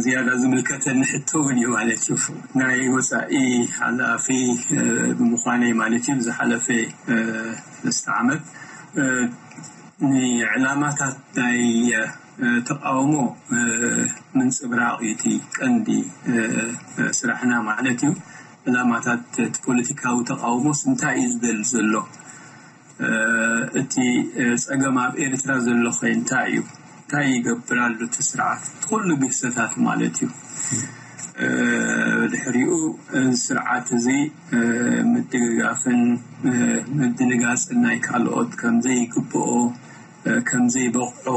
ዝያዳ ዝምልከተኒ ሕቶ እውን እዩ ማለት እዩ። ናይ ወፃኢ ሓላፊ ብምዃነይ ማለት እዩ። ዝሓለፈ ሰለስተ ዓመት ንዕላማታት ናይ ተቃውሞ ምንፅብራቕ እዩ እቲ ቀንዲ ስራሕና ማለት እዩ። ዕላማታት እቲ ፖለቲካዊ ተቃውሞስ እንታይ እዩ ዝደሊ ዘሎ? እቲ ፀገም ኣብ ኤርትራ ዘሎ ከ እንታይ እዩ? እንታይ ይገብር ኣሎ እቲ ስርዓት? እቲ ኩሉ ግህሰታት ማለት እዩ። ድሕሪኡ እዚ ስርዓት እዚ ምድግጋፍን ምድንጋፅን ናይ ካልኦት ከምዘይግብኦ ከምዘይበቕዖ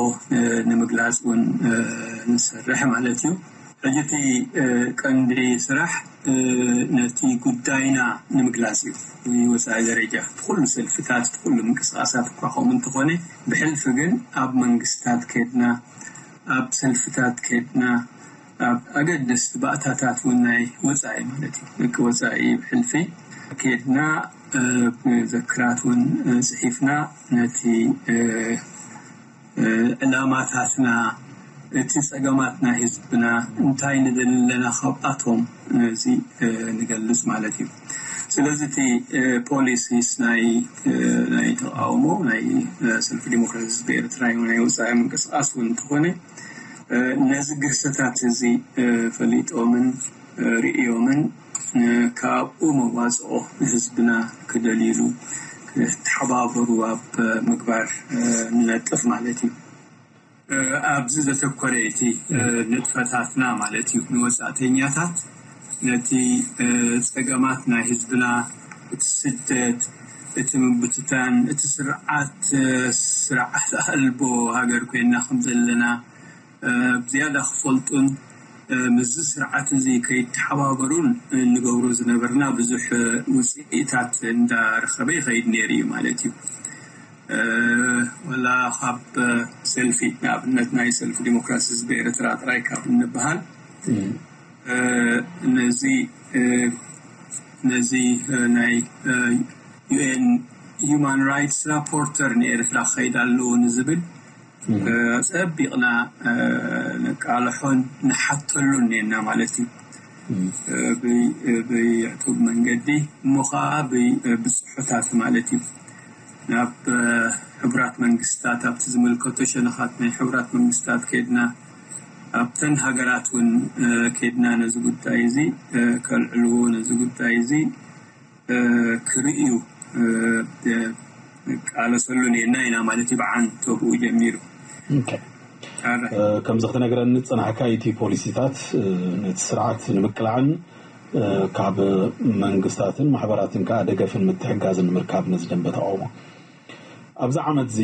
ንምግላፅ እውን ንሰርሕ ማለት እዩ። ሕጂ እቲ ቀንዲ ስራሕ ነቲ ጉዳይና ንምግላፅ እዩ። ብወፃኢ ደረጃ ብኩሉ ሰልፍታት ብኩሉ ምንቅስቃሳት እኳ ከምኡ እንተኾነ ብሕልፊ ግን ኣብ መንግስታት ከድና ኣብ ሰልፍታት ከድና ኣብ ኣገደስቲ ባእታታት እውን ናይ ወፃኢ ማለት እዩ ደቂ ወፃኢ ብሕልፊ ከድና መዘክራት እውን ፅሒፍና ነቲ ዕላማታትና እቲ ፀገማት ናይ ህዝብና እንታይ ንደሊ ኣለና ካብኣቶም ነዚ ንገልፅ ማለት እዩ። ስለዚ እቲ ፖሊሲስ ናይ ናይ ተቃውሞ ናይ ሰልፊ ዲሞክራሲ ህዝቢ ኤርትራ ናይ ወፃኢ ምንቅስቃስ እውን እንተኾነ ነዚ ግህሰታት እዚ ፈሊጦምን ርእዮምን ካብኡ መዋፅኦ ንህዝብና ክደልይሉ ክተሓባበሩ ኣብ ምግባር ንነጥፍ ማለት እዩ። ኣብዚ ዘተኮረ እቲ ንጥፈታትና ማለት እዩ ንወፃእተኛታት ነቲ ፀገማት ናይ ህዝብና እቲ ስደት እቲ ምብትታን እቲ ስርዓት ስርዓት ኣልቦ ሃገር ኮይና ከም ዘለና ብዝያዳ ክፈልጡን ምስዚ ስርዓት እዚ ከይተሓባበሩን እንገብሮ ዝነበርና ብዙሕ ውፅኢታት እንዳረኸበ ይኸይድ ነይሩ እዩ ማለት እዩ። ወላ ካብ ሰልፊ ንኣብነት ናይ ሰልፊ ዲሞክራሲ ህዝቢ ኤርትራ ጥራይ ካብ እንበሃል ነዚ ነዚ ናይ ዩኤን ሂማን ራይትስ ራፖርተር ንኤርትራ ክኸይድ ኣለዎ ንዝብል ፀቢቕና ነቃልሖን ንሓተሉን እኒአና ማለት እዩ። ብየዕቱብ መንገዲ እሞ ከዓ ብፅሑታት ማለት እዩ ናብ ሕቡራት መንግስታት ኣብቲ ዝምልከቶ ሸነኻት ናይ ሕቡራት መንግስታት ከድና ኣብተን ሃገራት እውን ከድና ነዚ ጉዳይ እዚ ከልዕልዎ ነዚ ጉዳይ እዚ ክርእዩ ቃለሰሉ ኔና ኢና ማለት እዩ። ብዓንተብኡ ጀሚሩ ከምዚ ክትነግረኒ ዝፀናሕካ እቲ ፖሊሲታት ነቲ ስርዓት ንምቅላዕን ካብ መንግስታትን ማሕበራትን ከዓ ደገፍን ምትሕጋዝን ንምርካብ ነዚ ደንበ ተቃውሞ ኣብዚ ዓመት እዚ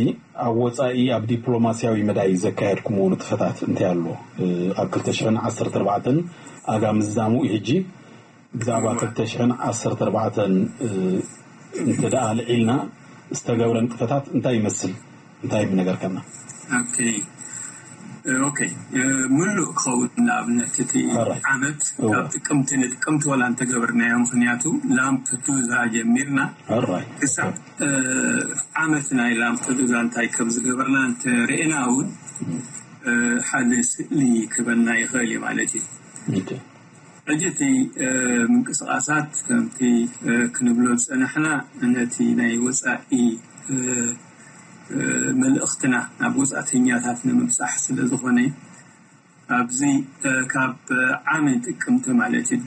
ኣብ ወፃኢ ኣብ ዲፕሎማስያዊ መዳይ ዘካየድኩምዎ ንጥፈታት እንታይ ኣሎ? ኣብ ክልተ ሽሕን ዓሰርተ ኣርባዕተን ኣጋ ምዝዛሙ እዩ ሕጂ ብዛዕባ ክልተ ሽሕን ዓሰርተ ኣርባዕተን እንተ ደኣ ኣልዒልና ዝተገብረ ንጥፈታት እንታይ ይመስል? እንታይ ምነገርከና? ኦኬ ኦኬ ምሉእ ክኸውን ንኣብነት እቲ ዓመት ካብ ጥቅምቲ ንጥቅምቲ ወላ እንተገበርናዮ ምክንያቱ ላምፕዱዛ ጀሚርና ክሳብ ዓመት ናይ ላምፕዱዛ እንታይ ከም ዝገበርና እንተርእና እውን ሓደ ስእሊ ክበና ይኽእል እዩ ማለት እዩ። ሕጂ እቲ ምንቅስቃሳት ከምቲ ክንብሎ ዝፀናሕና ነቲ ናይ ወፃኢ መልእኽትና ናብ ወፃእተኛታት ንምብፃሕ ስለ ዝኾነ ኣብዚ ካብ ዓሚ ጥቅምቲ ማለት እዩ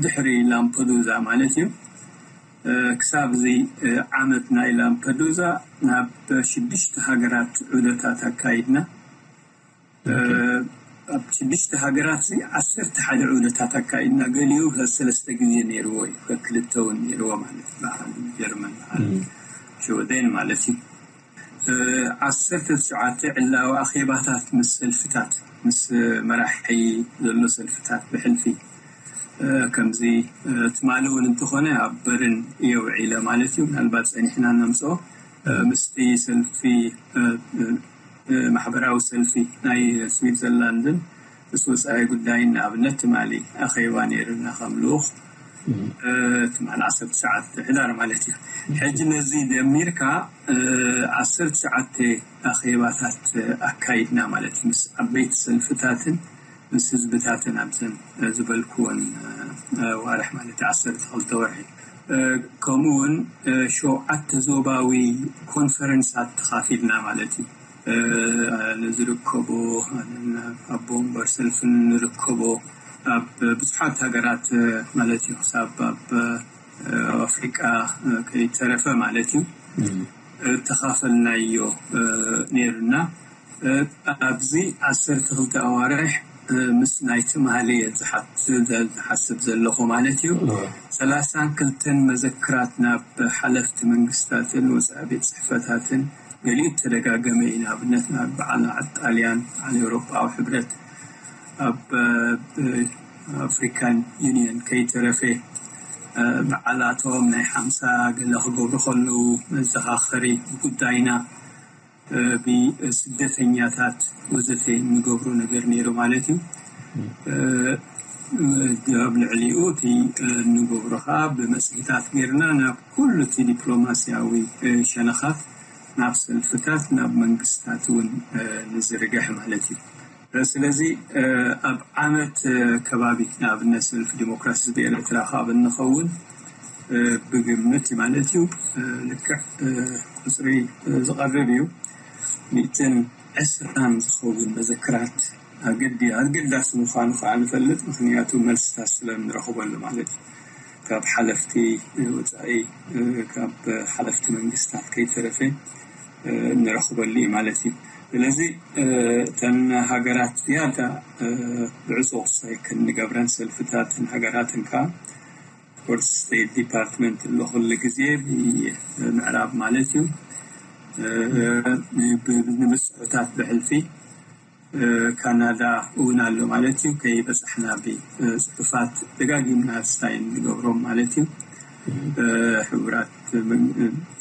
ድሕሪ ላምፐዱዛ ማለት እዩ ክሳብ እዚ ዓመት ናይ ላምፐዱዛ ናብ ሽዱሽተ ሃገራት ዑደታት ኣካይድና ኣብ ሽዱሽተ ሃገራት እዚ ዓሰርተ ሓደ ዑደታት ኣካይድና ገሊኡ ሰለስተ ግዜ ነይርዎ እዩ ከክልተ እውን ነይርዎ ማለት በዓል ጀርመን በዓል ሽወደን ማለት እዩ ዓሰርተ ትሽዓተ ዕላዊ ኣኼባታት ምስ ሰልፍታት፣ ምስ መራሒ ዘሎ ሰልፍታት ብሕልፊ፣ ከምዚ ትማሊ እውን እንተኾነ ኣብ በርን እየ ውዒለ ማለት እዩ። ምናልባት ጸኒሕና ነምፅኦ ምስቲ ሰልፊ፣ ማሕበራዊ ሰልፊ ናይ ስዊትዘርላንድን ምስ ወፃኢ ጉዳይ ንኣብነት ትማሊ ኣኼባ ነይርና ከም ልኡኽ ትማሊ ዓሰርተ ትሽዓተ ሕዳር ማለት እዩ። ሕጂ ነዚ ደሚርካ ዓሰርተ ትሽዓተ ኣኼባታት ኣካይድና ማለት እዩ። ምስ ዓበይቲ ሰልፍታትን ምስ ህዝብታትን ኣብዘን ዝበልክወን ዋርሕ ማለት እዩ፣ ዓሰርተ ክልተ ወርሒ። ከምኡ እውን ሸውዓተ ዞባዊ ኮንፈረንሳት ተኻፊልና ማለት እዩ። ንዝርከቦ ኣቦ ወንበር ሰልፍን ንርከቦ ኣብ ብዙሓት ሃገራት ማለት እዩ፣ ክሳብ ኣብ ኣፍሪቃ ከይተረፈ ማለት እዩ ተኻፈልናዮ ነይሩና። ኣብዚ ዓሰርተ ክልተ ኣዋርሕ ምስ ናይ ትማሊ ዝሓስብ ዘለኹ ማለት እዩ፣ ሰላሳን ክልተን መዘክራት ናብ ሓለፍቲ መንግስታትን ወፃኢ ቤት ፅሕፈታትን ገሊኡ ተደጋገመ እዩ። ንኣብነት ናብ በዓል ጣልያን፣ በዓል ኤውሮጳዊ ሕብረት፣ ኣብ ኣፍሪካን ዩኒየን ከይተረፈ በዓላቶም ናይ ሓምሳ ገለ ክገብሩ ከለዉ መዘኻኸሪ ጉዳይና ብስደተኛታት ወዘተ እንገብሮ ነገር ነይሩ ማለት እዩ። ኣብ ልዕሊኡ እቲ እንገብሮ ከዓ ብመፅሄታት ጌርና ናብ ኩሉ እቲ ዲፕሎማሲያዊ ሸነኻት ናብ ሰልፍታት ናብ መንግስታት እውን ንዝርግሕ ማለት እዩ። ስለዚ ኣብ ዓመት ከባቢ ንኣብነት ሰልፊ ዲሞክራሲ ህዝቢ ኤርትራ ካብ እንኸውን ብግምት ማለት እዩ ልክዕ ቁፅሪ ዝቐርብ እዩ። ሚእትን ዕስራን ዝኸውን መዘክራት ኣገዲ ኣገዳሲ ምዃኑ ከዓ ንፈልጥ፣ ምክንያቱ መልስታት ስለ እንረኽበሉ ማለት እዩ። ካብ ሓለፍቲ ወፃኢ፣ ካብ ሓለፍቲ መንግስታት ከይተረፈ ንረኽበሉ እዩ ማለት እዩ። ስለዚ እተን ሃገራት ዝያዳ ብዕፁ ክሳይ ክንገብረን ሰልፍታትን ሃገራትን ከዓ ፎርስ ስቴት ዲፓርትመንት ኣሎ ኩሉ ግዜ ብምዕራብ ማለት እዩ። ንምስዕታት ብሕልፊ ካናዳ እውን ኣሎ ማለት እዩ። ከይበፃሕና ብፅሑፋት ደጋጊምና ስታይ ንገብሮም ማለት እዩ። ሕቡራት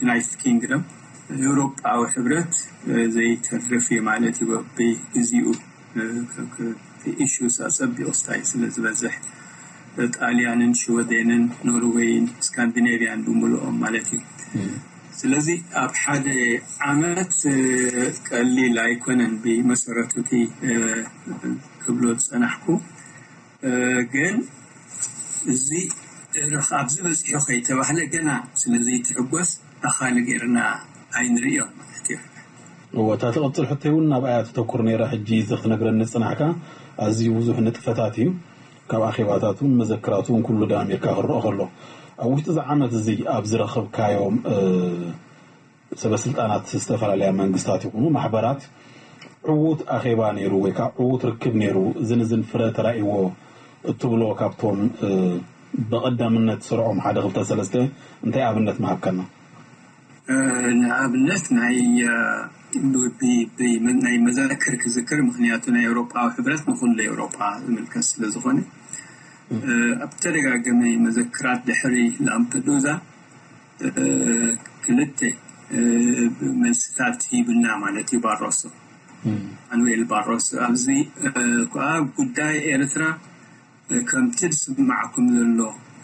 ዩናይትድ ኪንግደም፣ ኤውሮጳዊ ሕብረት ዘይተርፍ እዩ ማለት እዩ። ብግዚኡ ኢሹስ ኣፀቢቑ ስታይ ስለ ዝበዝሕ ጣልያንን ሽወዴንን ኖርዌይን ስካንዲኔቪያን ብምልኦም ማለት እዩ። ስለዚ ኣብ ሓደ ዓመት ቀሊል ኣይኮነን ብመሰረቱ እቲ ክብሎ ዝፀናሕኩ። ግን እዚ ኣብዚ በፂሑ ከይተባህለ ገና ስለ ዘይትሕጎስ ኣኻሊ ጌርና ኣይንርእዮን ማለት እዩ። እወ፣ እታ ትቕጽል ሕቶይ እውን ናብኣያ ተተኩር ነይራ። ሕጂ እዚ ክትነግረኒ ዝጸናሕካ ኣዝዩ ብዙሕ ንጥፈታት እዩ። ካብ ኣኼባታት እውን መዘክራት እውን ኩሉ ደማሚርካ ክረኦ ከሎ፣ ኣብ ውሽጢ እዚ ዓመት እዚ ኣብ ዝረኸብካዮም ሰበ ስልጣናት ዝተፈላለያ መንግስታት ይኹኑ ማሕበራት ዕዉት ኣኼባ ነይሩ ወይ ከዓ ዕዉት ርክብ ነይሩ፣ እዝን እዝን ፍረ ተራእይዎ እትብሎ ካብቶም ብቐዳምነት ስርዖም ሓደ ክልተ ሰለስተ እንታይ ኣብነት ምሃብካና? ንኣብነት ናይ ናይ መዘክር ክዝክር፣ ምክንያቱ ናይ ኤውሮጳዊ ሕብረት ንኩሉ ኤውሮጳ ዝምልከት ስለ ዝኾነ ኣብ ተደጋገመ መዘክራት ድሕሪ ላምፐዱዛ ክልተ መልስታት ሂብና ማለት እዩ ባሮሶ፣ ማኑኤል ባሮሶ። ኣብዚ ከዓ ጉዳይ ኤርትራ ከምቲ ዝስማዓኩም ዘሎ፣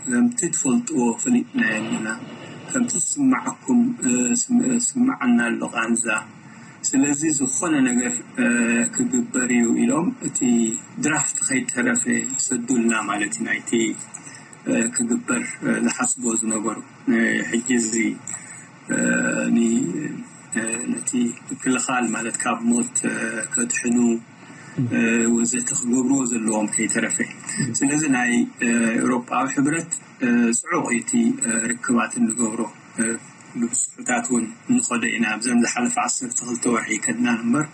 ከምቲ ትፈልጥዎ ፈሊጥናዮ ኣለና፣ ከምቲ ዝስማዓኩም ስምዓና ኣሎ ቃንዛ። ስለዚ ዝኾነ ነገር ክግበር እዩ ኢሎም እቲ ድራፍት ከይተረፈ ይሰዱልና ማለት እዩ፣ ናይቲ ክግበር ዝሓስቦ ዝነበሩ። ሕጂ እዚ ነቲ ምክልኻል ማለት ካብ ሞት ከድሕኑ ወዘተ ክገብርዎ ዘለዎም ከይተረፈ። ስለዚ ናይ ኤውሮጳዊ ሕብረት ጽዑቕ እዩ እቲ ርክባት እንገብሮ። ብብስሑታት እውን ንኸዶ ኢና። ኣብዘን ዝሓለፈ ዓሰርተ ክልተ ወርሒ ከድናን እምበር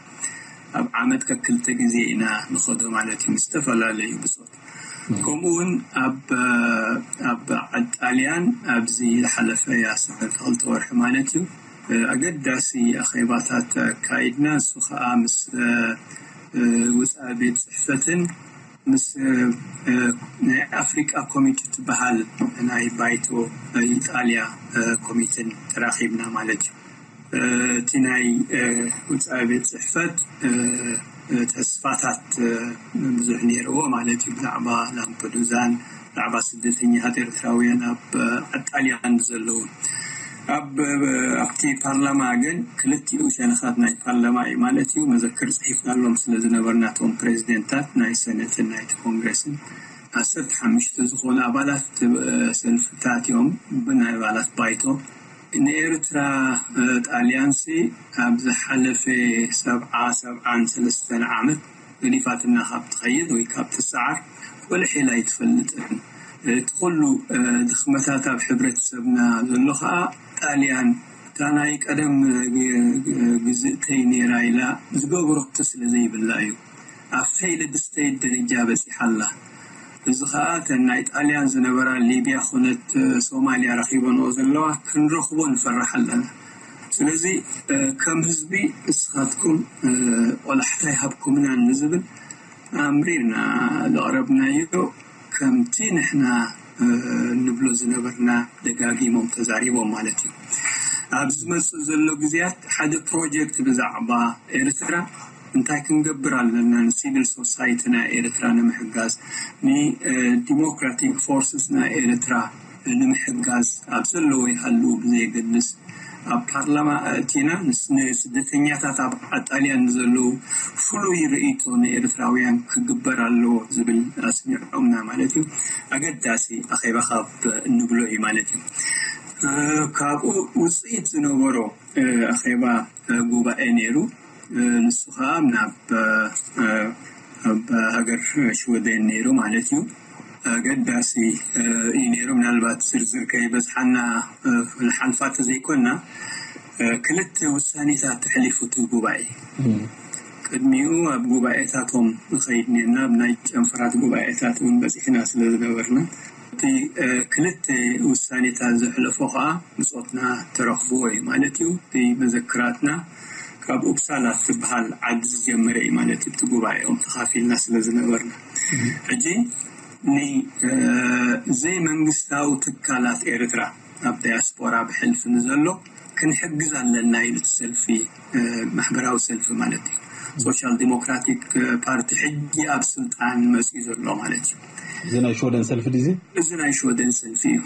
ኣብ ዓመት ከክልተ ግዜ ኢና ንኸዶ ማለት እዩ፣ ምስ ዝተፈላለዩ ብጾት። ከምኡ እውን ኣብ ኣብ ጣልያን ኣብዚ ዝሓለፈ ዓሰርተ ክልተ ወርሒ ማለት እዩ ኣገዳሲ ኣኼባታት ኣካይድና። እሱ ከዓ ምስ ውፃኢ ቤት ፅሕፈትን ምስ ናይ ኣፍሪቃ ኮሚቴ ትበሃል ናይ ባይቶ ኢጣልያ ኮሚቴን ተራኺብና ማለት እዩ። እቲ ናይ ውፃኢ ቤት ፅሕፈት ተስፋታት ብዙሕ ነይርዎ ማለት እዩ። ብዛዕባ ላምፐዱዛን ብዛዕባ ስደተኛታት ኤርትራውያን ኣብ ጣልያን ዘለዉ ኣብ ኣብቲ ፓርላማ ግን ክልቲኡ ሸነኻት ናይ ፓርላማ እዩ ማለት እዩ። መዘክር ፅሒፍናሎም ስለ ዝነበርና እቶም ፕሬዚደንታት ናይ ሰነትን ናይቲ ኮንግረስን ዓሰርተ ሓሙሽተ ዝኾኑ ኣባላት ሰልፍታት እዮም ብናይ ኣባላት ባይቶ ንኤርትራ ጣልያንሲ ኣብ ዝሓለፈ ሰብዓ ሰብዓን ሰለስተን ዓመት ገዲፋትና ካብ ትኸይድ ወይ ካብ ትሰዓር ወልሕ ኢላ ኣይትፈልጥን። እቲ ኩሉ ድኽመታት ኣብ ሕብረተሰብና ዘሎ ከዓ ጣልያን እታ ናይ ቀደም ግዝእተይ ነይራ ኢላ ዝገብሮ ስለ ዘይብላ እዩ። ኣብ ፌይልድ ስቴት ደረጃ በፂሓ ኣላ። እዚ ከዓ እተን ናይ ጣልያን ዝነበራ ሊብያ ኮነት ሶማልያ ረኪበንኦ ዘለዋ ክንረክቦ ንፈርሕ ኣለና። ስለዚ ከም ህዝቢ ንስኻትኩም ቆላሕታ ይሃብኩምና ንዝብል ኣምሪርና ዘቕረብናዮ ከምቲ ንሕና ንብሎ ዝነበርና ደጋጊሞም ተዛሪቦም ማለት እዩ። ኣብ ዝመፅእ ዘሎ ግዜያት ሓደ ፕሮጀክት ብዛዕባ ኤርትራ እንታይ ክንገብር ኣለና ንሲቪል ሶሳይቲ ናይ ኤርትራ ንምሕጋዝ ንዲሞክራቲክ ፎርስስ ናይ ኤርትራ ንምሕጋዝ ኣብ ዘለዎ ይሃልዉ ብዘየገድስ ኣብ ፓርላማ ኣእቲና ንስደተኛታት ኣብ ጣልያን ንዘለዉ ፍሉይ ርእይቶ ንኤርትራውያን ክግበር ኣለዎ ዝብል ኣስሚዖምና ማለት እዩ። ኣገዳሲ ኣኼባ ካብ እንብሎ እዩ ማለት እዩ። ካብኡ ውፅኢት ዝነበሮ ኣኼባ ጉባኤ ነይሩ። ንሱ ከዓ ናብ ኣብ ሃገር ሽወደን ነይሩ ማለት እዩ። ኣገዳሲ እዩ ነይሩ። ምናልባት ዝርዝር ከይበዝሓና ንሓልፋ ተዘይኮንና ክልተ ውሳኔታት ተሕሊፉ እቲ ጉባኤ። ቅድሚኡ ኣብ ጉባኤታቶም ንኸይድ ነርና፣ ኣብ ናይ ጨንፈራት ጉባኤታት እውን በፂሕና ስለ ዝነበርና እቲ ክልተ ውሳኔታት ዘሕለፎ ከዓ ብፆትና ተረኽብዎ እዩ ማለት እዩ። እቲ መዘክራትና ካብ ኡፕሳላ ትበሃል ዓዲ ዝጀመረ እዩ ማለት እዩ። እቲ ጉባኤኦም ተኻፊልና ስለ ዝነበርና ሕጂ ንዘይመንግስታዊ ትካላት ኤርትራ ኣብ ዳያስፖራ ብሕልፊ ንዘሎ ክንሕግዝ ኣለና ኢሉ እቲ ሰልፊ ማሕበራዊ ሰልፊ ማለት እዩ። ሶሻል ዲሞክራቲክ ፓርቲ ሕጂ ኣብ ስልጣን መፅዩ ዘሎ ማለት እዩ። እዚ ናይ ሽወደን ሰልፊ ድዚ? እዚ ናይ ሽወደን ሰልፊ እዩ።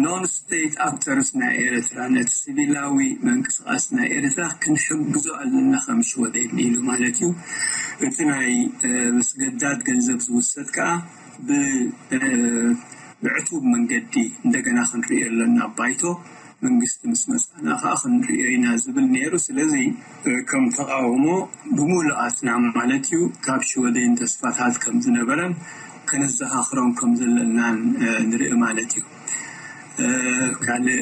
ኖን ስቴት ኣክተርስ ናይ ኤርትራ ነቲ ሲቪላዊ መንቅስቃስ ናይ ኤርትራ ክንሕግዞ ኣለና ከም ሽወደን ኢሉ ማለት እዩ። እቲ ናይ ምስገዳድ ገንዘብ ዝውሰድ ከዓ ብዕቱብ መንገዲ እንደገና ክንሪኦ ኣለና። ባይቶ መንግስቲ ምስ መፃና ከዓ ክንሪኦ ኢና ዝብል ነይሩ። ስለዚ ከም ተቃውሞ ብምሉኣትና ማለት እዩ ካብ ሽወደን ተስፋታት ከም ዝነበረን ከነዘኻኽሮም ከም ዘለናን ንርኢ ማለት እዩ። ካልእ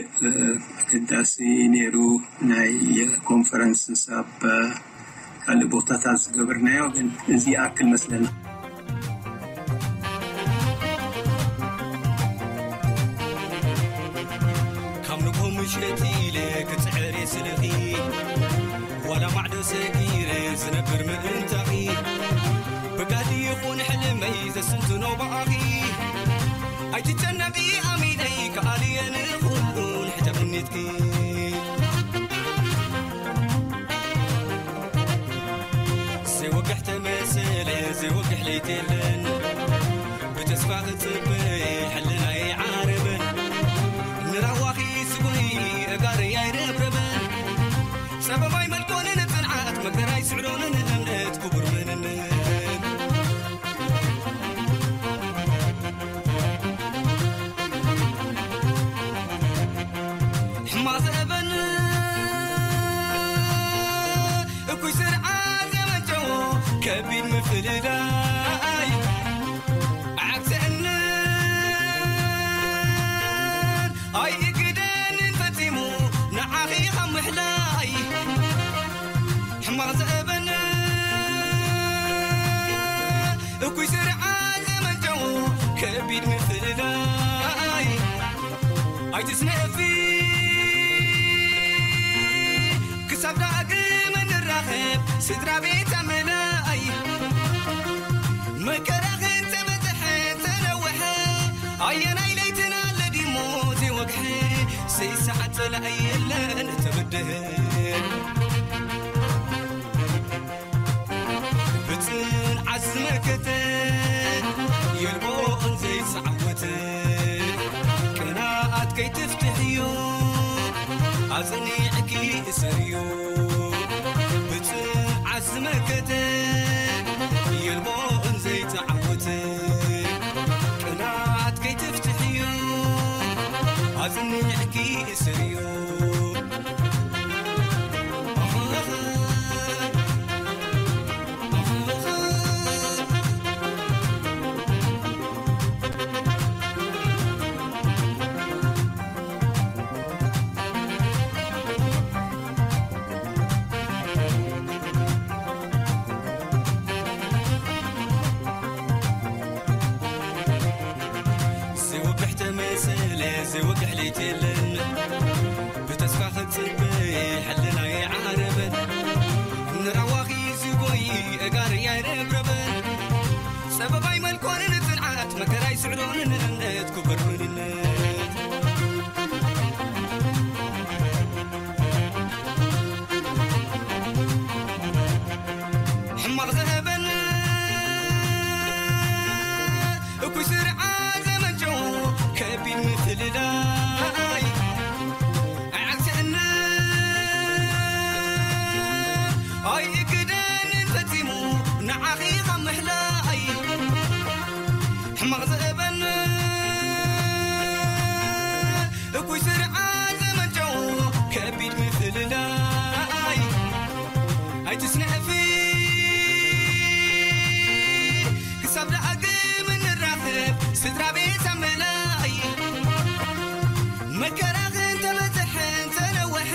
ኣገዳሲ ነይሩ ናይ ኮንፈረንስ ሳብ ካልእ ቦታታት ዝገበርናዮ ግን እዚ ይኣክል መስለና። ካብ ንግሆ ምሸት ኢለ ክፅዕር እየ ስልኺ ዋላ ማዕዶ ሰጊረ ዝነብር ምእንታኺ ብጋዲ ይኹን ሕልመይ ዘስንትኖ ብኣኺ ኣይትጨነቂ ኣሚነይ ክኣልየ ንኹሉን ሕተምኒትኪ ዘይወግሕ ተመሰለ ዘይወግሕ ለይቲ የለን ብተስፋ ክፅበይ ሕልናይ ዓረበን ንራዋኺ ስጉይ እጋረይ ኣይረብረበን ጸበባይ መልኮንን ጽንዓት መከራይ ስዕሮንን እምነት ክቡር መንነት ሕማቕ ዘእበን እኩይ ስርዓት ዘመንጨዎ ከቢድ ምፍልላይ ዓግሰእንን ኣይእግደንን ፈጺሙ ንዓኺ ካብ ምሕላይ ሕማቕ ዘእበን እኩይ ስርዓት ዘመንጨዎ ከቢድ ምፍልላይ ኣይትስነፊ ስድራ ቤት ኣመናይ መከራኽን ተበዝሐ ተነውሐ ኣየናይ ለይትና ለዲሞ ዘይወግሐ ሰይሰዓት ጸላኢ የለን ተበደሀ ብጽንዓት ዝመከተ የልቦን ዘይተዓወተ ቅንኣት ከይትፍትሕዮ ኣጽኒዕኪ እሰርዮ ብጽንዓት ዝመከተ የልቦን ዘይተዓወተ ቅንኣት ከይትፍትሕዮ ኣጽኒዕኪ እሰርዮ ዝውግሕ ተመሰለ ዝውግሕ ለይቲ የለን ብተስፋ ክጽበ ሕልናይ ዓረበን ንራዋኺ ዝጎይ እጋር ያይረብረበን ጸበባይ መልኮንን ጽንዓት መከራይ ስዕሮንን እምነት ክበር መንነት ሕማቕ ዘሀበን እኩይ ስርዓት ዘመንጨው ከቢድ ምፍልላይ ኣይዓግስዕን ኣይእግደንን ፈጺሙ ንዓኺ ካብ ምሕላይ ሕማቕ ዘእበን እኩይ ስርዓት ዘመንጨው ከቢድ ምፍልላይ ኣይትስነፊ ክሳብ ደኣግም እንራኸብ ስድራ ቤት ኣመላይ መከራኽን ተበዝሐን ተነወሐ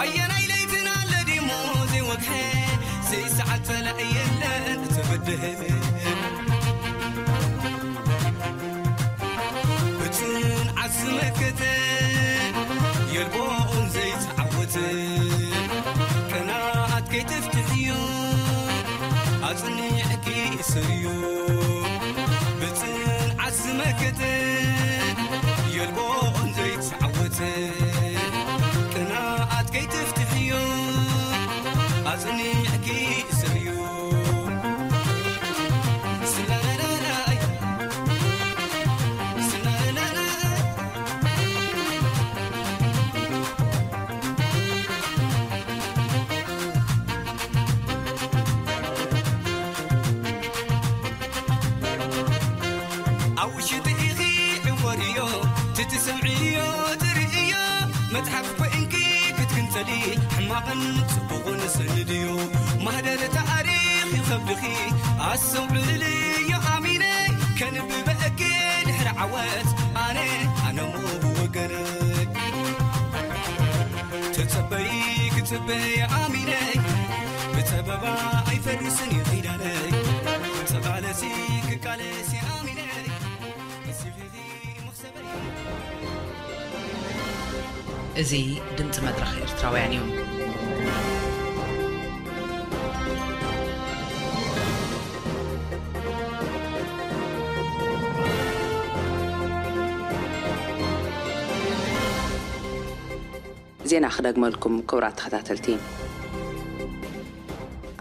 ኣየናይ ለይትና ለዲሞ ዘይወግሐ ዘይሰዓት ፈላእ የለን ተበድሀ ብጽንዓት ዝመከተ የልቦን ዘይተዓወተ ቀናት ከይትፍትሕዮ ኣጽኒዕኪ ስርዮ ብጽንዓት ዝመከተ የልቦን ዘይተዓወተ ቅንኣት ከይትፍትሕዮ ኣጽኒዕኪ ስርዮ ስላላላይ ስላላላይ ኣብ ውሽጢ ኢኺ ዕወርዮ ትትሰምዕዮ ትርእዮ መጽሓፍ ኮይንኪ ክትክንጸሊ ሕማቕን ጽቡቕን ሰንድዮ ማህደር ታሪኽ ይኸብድኺ ኣስተውዕልዮ ኣሚነይ ከንብበ እኪ ድሕሪ ዓወት ኣነ ኣነሞ ብወገነይ ተጸበይ ክጽበይ ኣሚነይ ብጸበባ ኣይፈርስን እዩ ኪዳነይ ተቓለሲ ክቃለሲ ኣሚነይ ንስኺ መኽሰበይ እዚ ድምፂ መድረኽ ኤርትራውያን እዩ። ዜና ክደግመልኩም ክቡራት ተኸታተልቲ።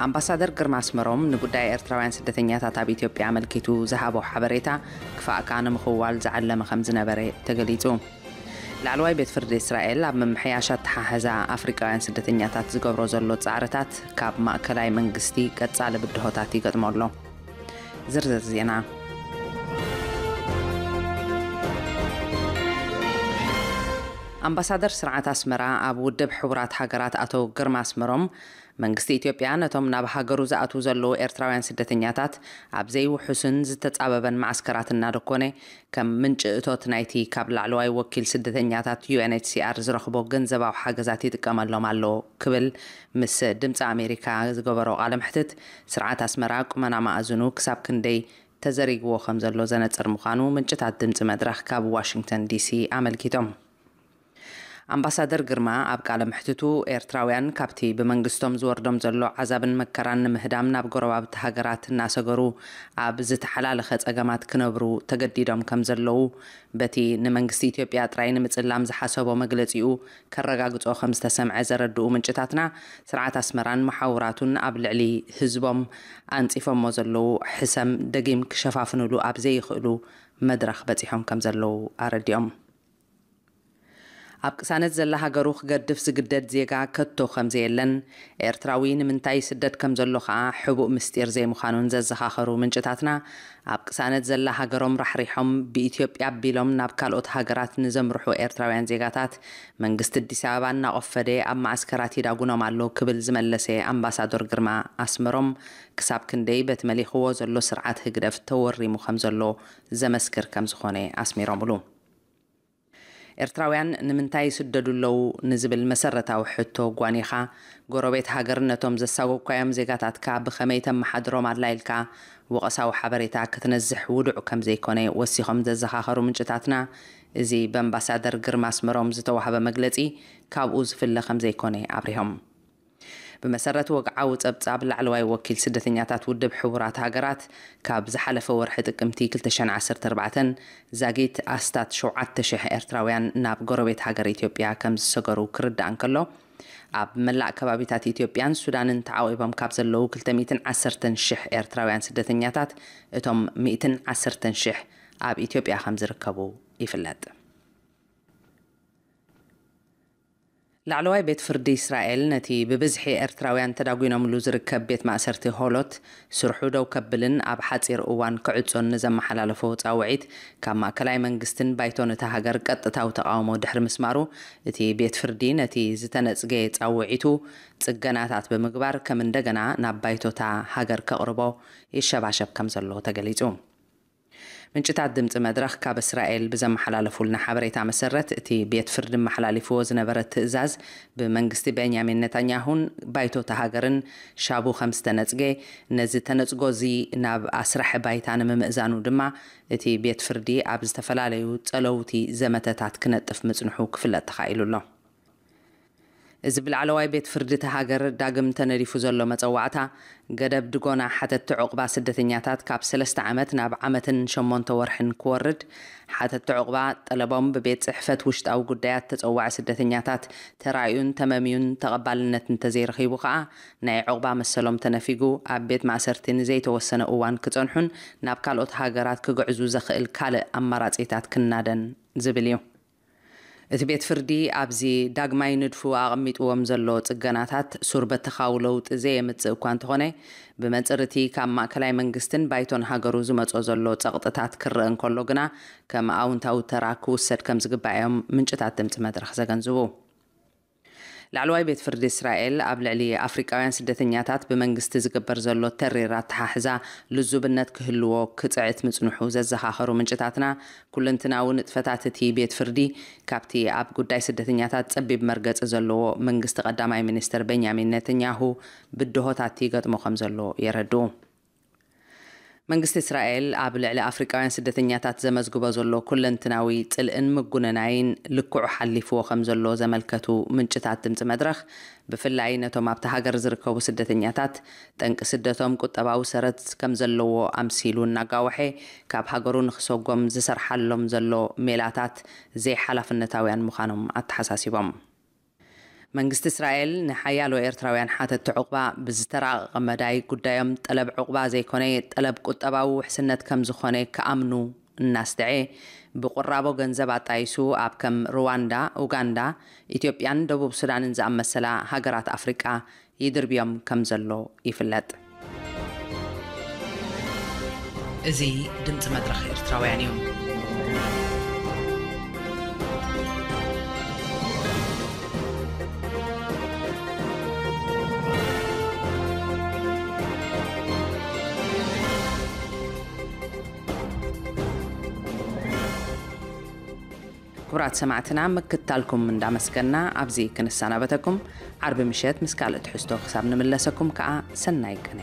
ኣምባሳደር ግርማ ኣስመሮም ንጉዳይ ኤርትራውያን ስደተኛታት ኣብ ኢትዮጵያ ኣመልኪቱ ዝሃቦ ሓበሬታ ክፋእካ ንምኽዋል ዝዓለመ ከም ዝነበረ ተገሊጹ። ላዕለዋይ ቤት ፍርዲ እስራኤል ኣብ ምምሕያሽ ኣተሓሕዛ ኣፍሪቃውያን ስደተኛታት ዝገብሮ ዘሎ ጻዕርታት ካብ ማእከላይ መንግስቲ ቀጻሊ ብድሆታት ይገጥሞ ኣሎ። ዝርዝር ዜና። ኣምባሳደር ስርዓት ኣስመራ ኣብ ውድብ ሕቡራት ሃገራት ኣቶ ግርማ ኣስመሮም መንግስቲ ኢትዮጵያ ነቶም ናብ ሃገሩ ዝኣትዉ ዘለዉ ኤርትራውያን ስደተኛታት ኣብ ዘይውሑስን ዝተጻበበን ማዕስከራት እናደኮነ ከም ምንጪ እቶት ናይቲ ካብ ላዕለዋይ ወኪል ስደተኛታት ዩኤንኤችሲኣር ዝረኽቦ ገንዘባዊ ሓገዛት ይጥቀመሎም ኣሎ ክብል ምስ ድምፂ ኣሜሪካ ዝገበሮ ቃለ መሕትት ስርዓት ኣስመራ ቁመና መኣዝኑ ክሳብ ክንደይ ተዘሪግዎ ከም ዘሎ ዘነጽር ምዃኑ ምንጭታት ድምፂ መድረኽ ካብ ዋሽንግተን ዲሲ ኣመልኪቶም። ኣምባሳደር ግርማ ኣብ ቃለ መሕትቱ፣ ኤርትራውያን ካብቲ ብመንግስቶም ዝወርዶም ዘሎ ዓዛብን መከራን ንምህዳም ናብ ጎረባብቲ ሃገራት እናሰገሩ ኣብ ዝተሓላለኸ ጸገማት ክነብሩ ተገዲዶም ከም ዘለዉ፣ በቲ ንመንግስቲ ኢትዮጵያ ጥራይ ንምጽላም ዝሓሰቦ መግለጺኡ ከረጋግጾ ከም ዝተሰምዐ ዘረድኡ ምንጭታትና፣ ስርዓት ኣስመራን መሓውራቱን ኣብ ልዕሊ ህዝቦም ኣንጺፎሞ ዘለዉ ሕሰም ደጊም ክሸፋፍኑሉ ኣብ ዘይኽእሉ መድረኽ በጺሖም ከም ዘለዉ ኣረዲኦም። ኣብ ቅሳነት ዘላ ሃገሩ ክገድፍ ዝግደድ ዜጋ ከቶ ከም ዘየለን፣ ኤርትራዊ ንምንታይ ይስደድ ከም ዘሎ ከኣ ሕቡእ ምስጢር ዘይምዃኑን ዘዘኻኸሩ ምንጭታትና፣ ኣብ ቅሳነት ዘላ ሃገሮም ራሕሪሖም ብኢትዮጵያ ኣቢሎም ናብ ካልኦት ሃገራት ንዘምርሑ ኤርትራውያን ዜጋታት መንግስቲ ኣዲስ ኣበባ እናቖፈደ ኣብ ማዕስከራት ይዳጉኖም ኣሎ ክብል ዝመለሰ ኣምባሳዶር ግርማ ኣስመሮም፣ ክሳብ ክንደይ በቲ መሊኽዎ ዘሎ ስርዓት ህግደፍ ተወሪሙ ከም ዘሎ ዘመስክር ከም ዝኾነ ኣስሚሮምሉ። ኤርትራውያን ንምንታይ ይስደዱ ኣለዉ ንዝብል መሰረታዊ ሕቶ ጓኒኻ፣ ጎረቤት ሃገር ነቶም ዘሳጎግካዮም ዜጋታትካ ብኸመይ ተመሓድሮም ኣላ ኢልካ ወቐሳዊ ሓበሬታ ክትነዝሕ ውዱዕ ከም ዘይኮነ ወሲኾም ዘዘኻኸሩ ምንጭታትና፣ እዚ ብኣምባሳደር ግርማ ኣስመሮም ዝተዋህበ መግለጺ ካብኡ ዝፍለ ከም ዘይኮነ ኣብሪሆም። ብመሰረት ወግዓዊ ጸብጻብ ላዕለዋይ ወኪል ስደተኛታት ውድብ ሕቡራት ሃገራት፣ ካብ ዝሓለፈ ወርሒ ጥቅምቲ ክልተ ሽሕን ዓሰርተ ኣርባዕተን ዛጊት ኣስታት ሸውዓተ ሽሕ ኤርትራውያን ናብ ጎረቤት ሃገር ኢትዮጵያ ከም ዝሰገሩ ክርዳእ እንከሎ፣ ኣብ መላእ ከባቢታት ኢትዮጵያን ሱዳንን ተዓቒቦም ካብ ዘለዉ ክልተ ሚእትን ዓሰርተን ሽሕ ኤርትራውያን ስደተኛታት፣ እቶም ሚእትን ዓሰርተን ሽሕ ኣብ ኢትዮጵያ ከም ዝርከቡ ይፍለጥ። ላዕለዋይ ቤት ፍርዲ እስራኤል ነቲ ብብዝሒ ኤርትራውያን ተዳጒኖምሉ ዝርከብ ቤት ማእሰርቲ ሆሎት ስርሑ ደው ከብልን ኣብ ሓጺር እዋን ክዕጾን ንዘመሓላለፎ ጻውዒት፣ ካብ ማእከላይ መንግስትን ባይቶን እታ ሃገር ቀጥታዊ ተቓውሞ ድሕሪ ምስማሩ፣ እቲ ቤት ፍርዲ ነቲ ዝተነጽገ ጻውዒቱ ጽገናታት ብምግባር ከም እንደገና ናብ ባይቶታ ሃገር ከቕርቦ ይሸባሸብ ከም ዘሎ ተገሊጹ። ምንጭታት ድምጺ መድረኽ ካብ እስራኤል ብዘመሓላለፉልና ሓበሬታ መሰረት፣ እቲ ቤት ፍርዲ ኣመሓላሊፍዎ ዝነበረ ትእዛዝ ብመንግስቲ ቤንያሚን ነታንያሁን ባይቶታ ሃገርን ሻቡ ከም ዝተነጽገ፣ ነዚ ተነጽጎ እዚ ናብ ኣስራሒ ባይታ ንምምእዛኑ ድማ እቲ ቤት ፍርዲ ኣብ ዝተፈላለዩ ጸለውቲ ዘመተታት ክነጥፍ ምጽንሑ ክፍለጥ ተኻኢሉ ኣሎ። እዚ ብላዕለዋይ ቤት ፍርዲ እታ ሃገር ዳግም ተነዲፉ ዘሎ መጸዋዕታ፣ ገደብ ድጎና ሓተትቲ ዑቕባ ስደተኛታት ካብ ሰለስተ ዓመት ናብ ዓመትን ሸሞንተ ወርሕን ክወርድ፣ ሓተትቲ ዑቕባ ጠለቦም ብቤት ጽሕፈት ውሽጣዊ ጉዳያት ተጸዋዒ ስደተኛታት ተራእዩን ተመምዩን ተቐባልነት እንተዘይረኺቡ ከኣ፣ ናይ ዑቕባ መሰሎም ተነፊጉ ኣብ ቤት ማእሰርቲ ንዘይተወሰነ እዋን ክጸንሑን ናብ ካልኦት ሃገራት ክግዕዙ ዘኽእል ካልእ ኣማራጺታት ክናደን ዝብል እዩ። እቲ ቤት ፍርዲ ኣብዚ ዳግማይ ንድፉ ኣቐሚጥዎም ዘሎ ጽገናታት ሱር በተኻዊ ለውጢ ዘየምጽእ እኳ እንተኾነ፣ ብመንጽር እቲ ካብ ማእከላይ መንግስትን ባይቶን ሃገሩ ዝመጾ ዘሎ ጸቕጥታት ክረአ እንከሎ ግና፣ ከም ኣውንታዊ ተራ ክውሰድ ከም ዝግባእ እዮም ምንጭታት ድምጺ መድረኽ ዘገንዝቡ። ላዕለዋይ ቤት ፍርዲ እስራኤል ኣብ ልዕሊ ኣፍሪቃውያን ስደተኛታት ብመንግስቲ ዝግበር ዘሎ ተሪር ኣተሓሕዛ ልዙብነት ክህልዎ ክጽዕት ምጽንሑ ዘዘኻኸሩ ምንጭታትና፣ ኩለንትናዊ ንጥፈታት እቲ ቤት ፍርዲ ካብቲ ኣብ ጉዳይ ስደተኛታት ጸቢብ መርገጺ ዘለዎ መንግስቲ ቀዳማይ ሚኒስትር ቤንያሚን ኔተንያሁ ብድሆታት ይገጥሞ ከም ዘሎ የረድኡ። መንግስቲ እስራኤል ኣብ ልዕሊ ኣፍሪቃውያን ስደተኛታት ዘመዝግቦ ዘሎ ኩለንትናዊ ጽልእን ምጉንናይን ልክዑ ሓሊፍዎ ከም ዘሎ ዘመልከቱ ምንጭታት ድምጺ መድረኽ፣ ብፍላይ ነቶም ኣብታ ሃገር ዝርከቡ ስደተኛታት፣ ጠንቂ ስደቶም ቁጠባዊ ሰረት ከም ዘለዎ ኣምሲሉ እናጋወሐ፣ ካብ ሃገሩ ንኽሰጎም ዝሰርሓሎም ዘሎ ሜላታት ዘይሓላፍነታውያን ምዃኖም ኣተሓሳሲቦም። መንግስቲ እስራኤል ንሓያሎ ኤርትራውያን ሓተትቲ ዑቕባ ብዝተራቐቐ መዳይ ጉዳዮም ጠለብ ዑቕባ ዘይኮነ፣ ጠለብ ቁጠባዊ ውሕስነት ከም ዝኾነ ክኣምኑ እናስትዐ፣ ብቁራቦ ገንዘብ ኣጣይሱ ኣብ ከም ሩዋንዳ፣ ኡጋንዳ፣ ኢትዮጵያን ደቡብ ሱዳንን ዝኣመሰላ ሃገራት ኣፍሪቃ ይድርብዮም ከም ዘሎ ይፍለጥ። እዚ ድምጺ መድረኽ ኤርትራውያን እዩ። ክቡራት ሰማዕትና፣ ምክታልኩም እንዳመስገና ኣብዚ ክንሰናበተኩም፣ ዓርቢ ምሸት ምስ ካልእ ትሕዝቶ ክሳብ ንምለሰኩም ከኣ ሰናይ ቅነ።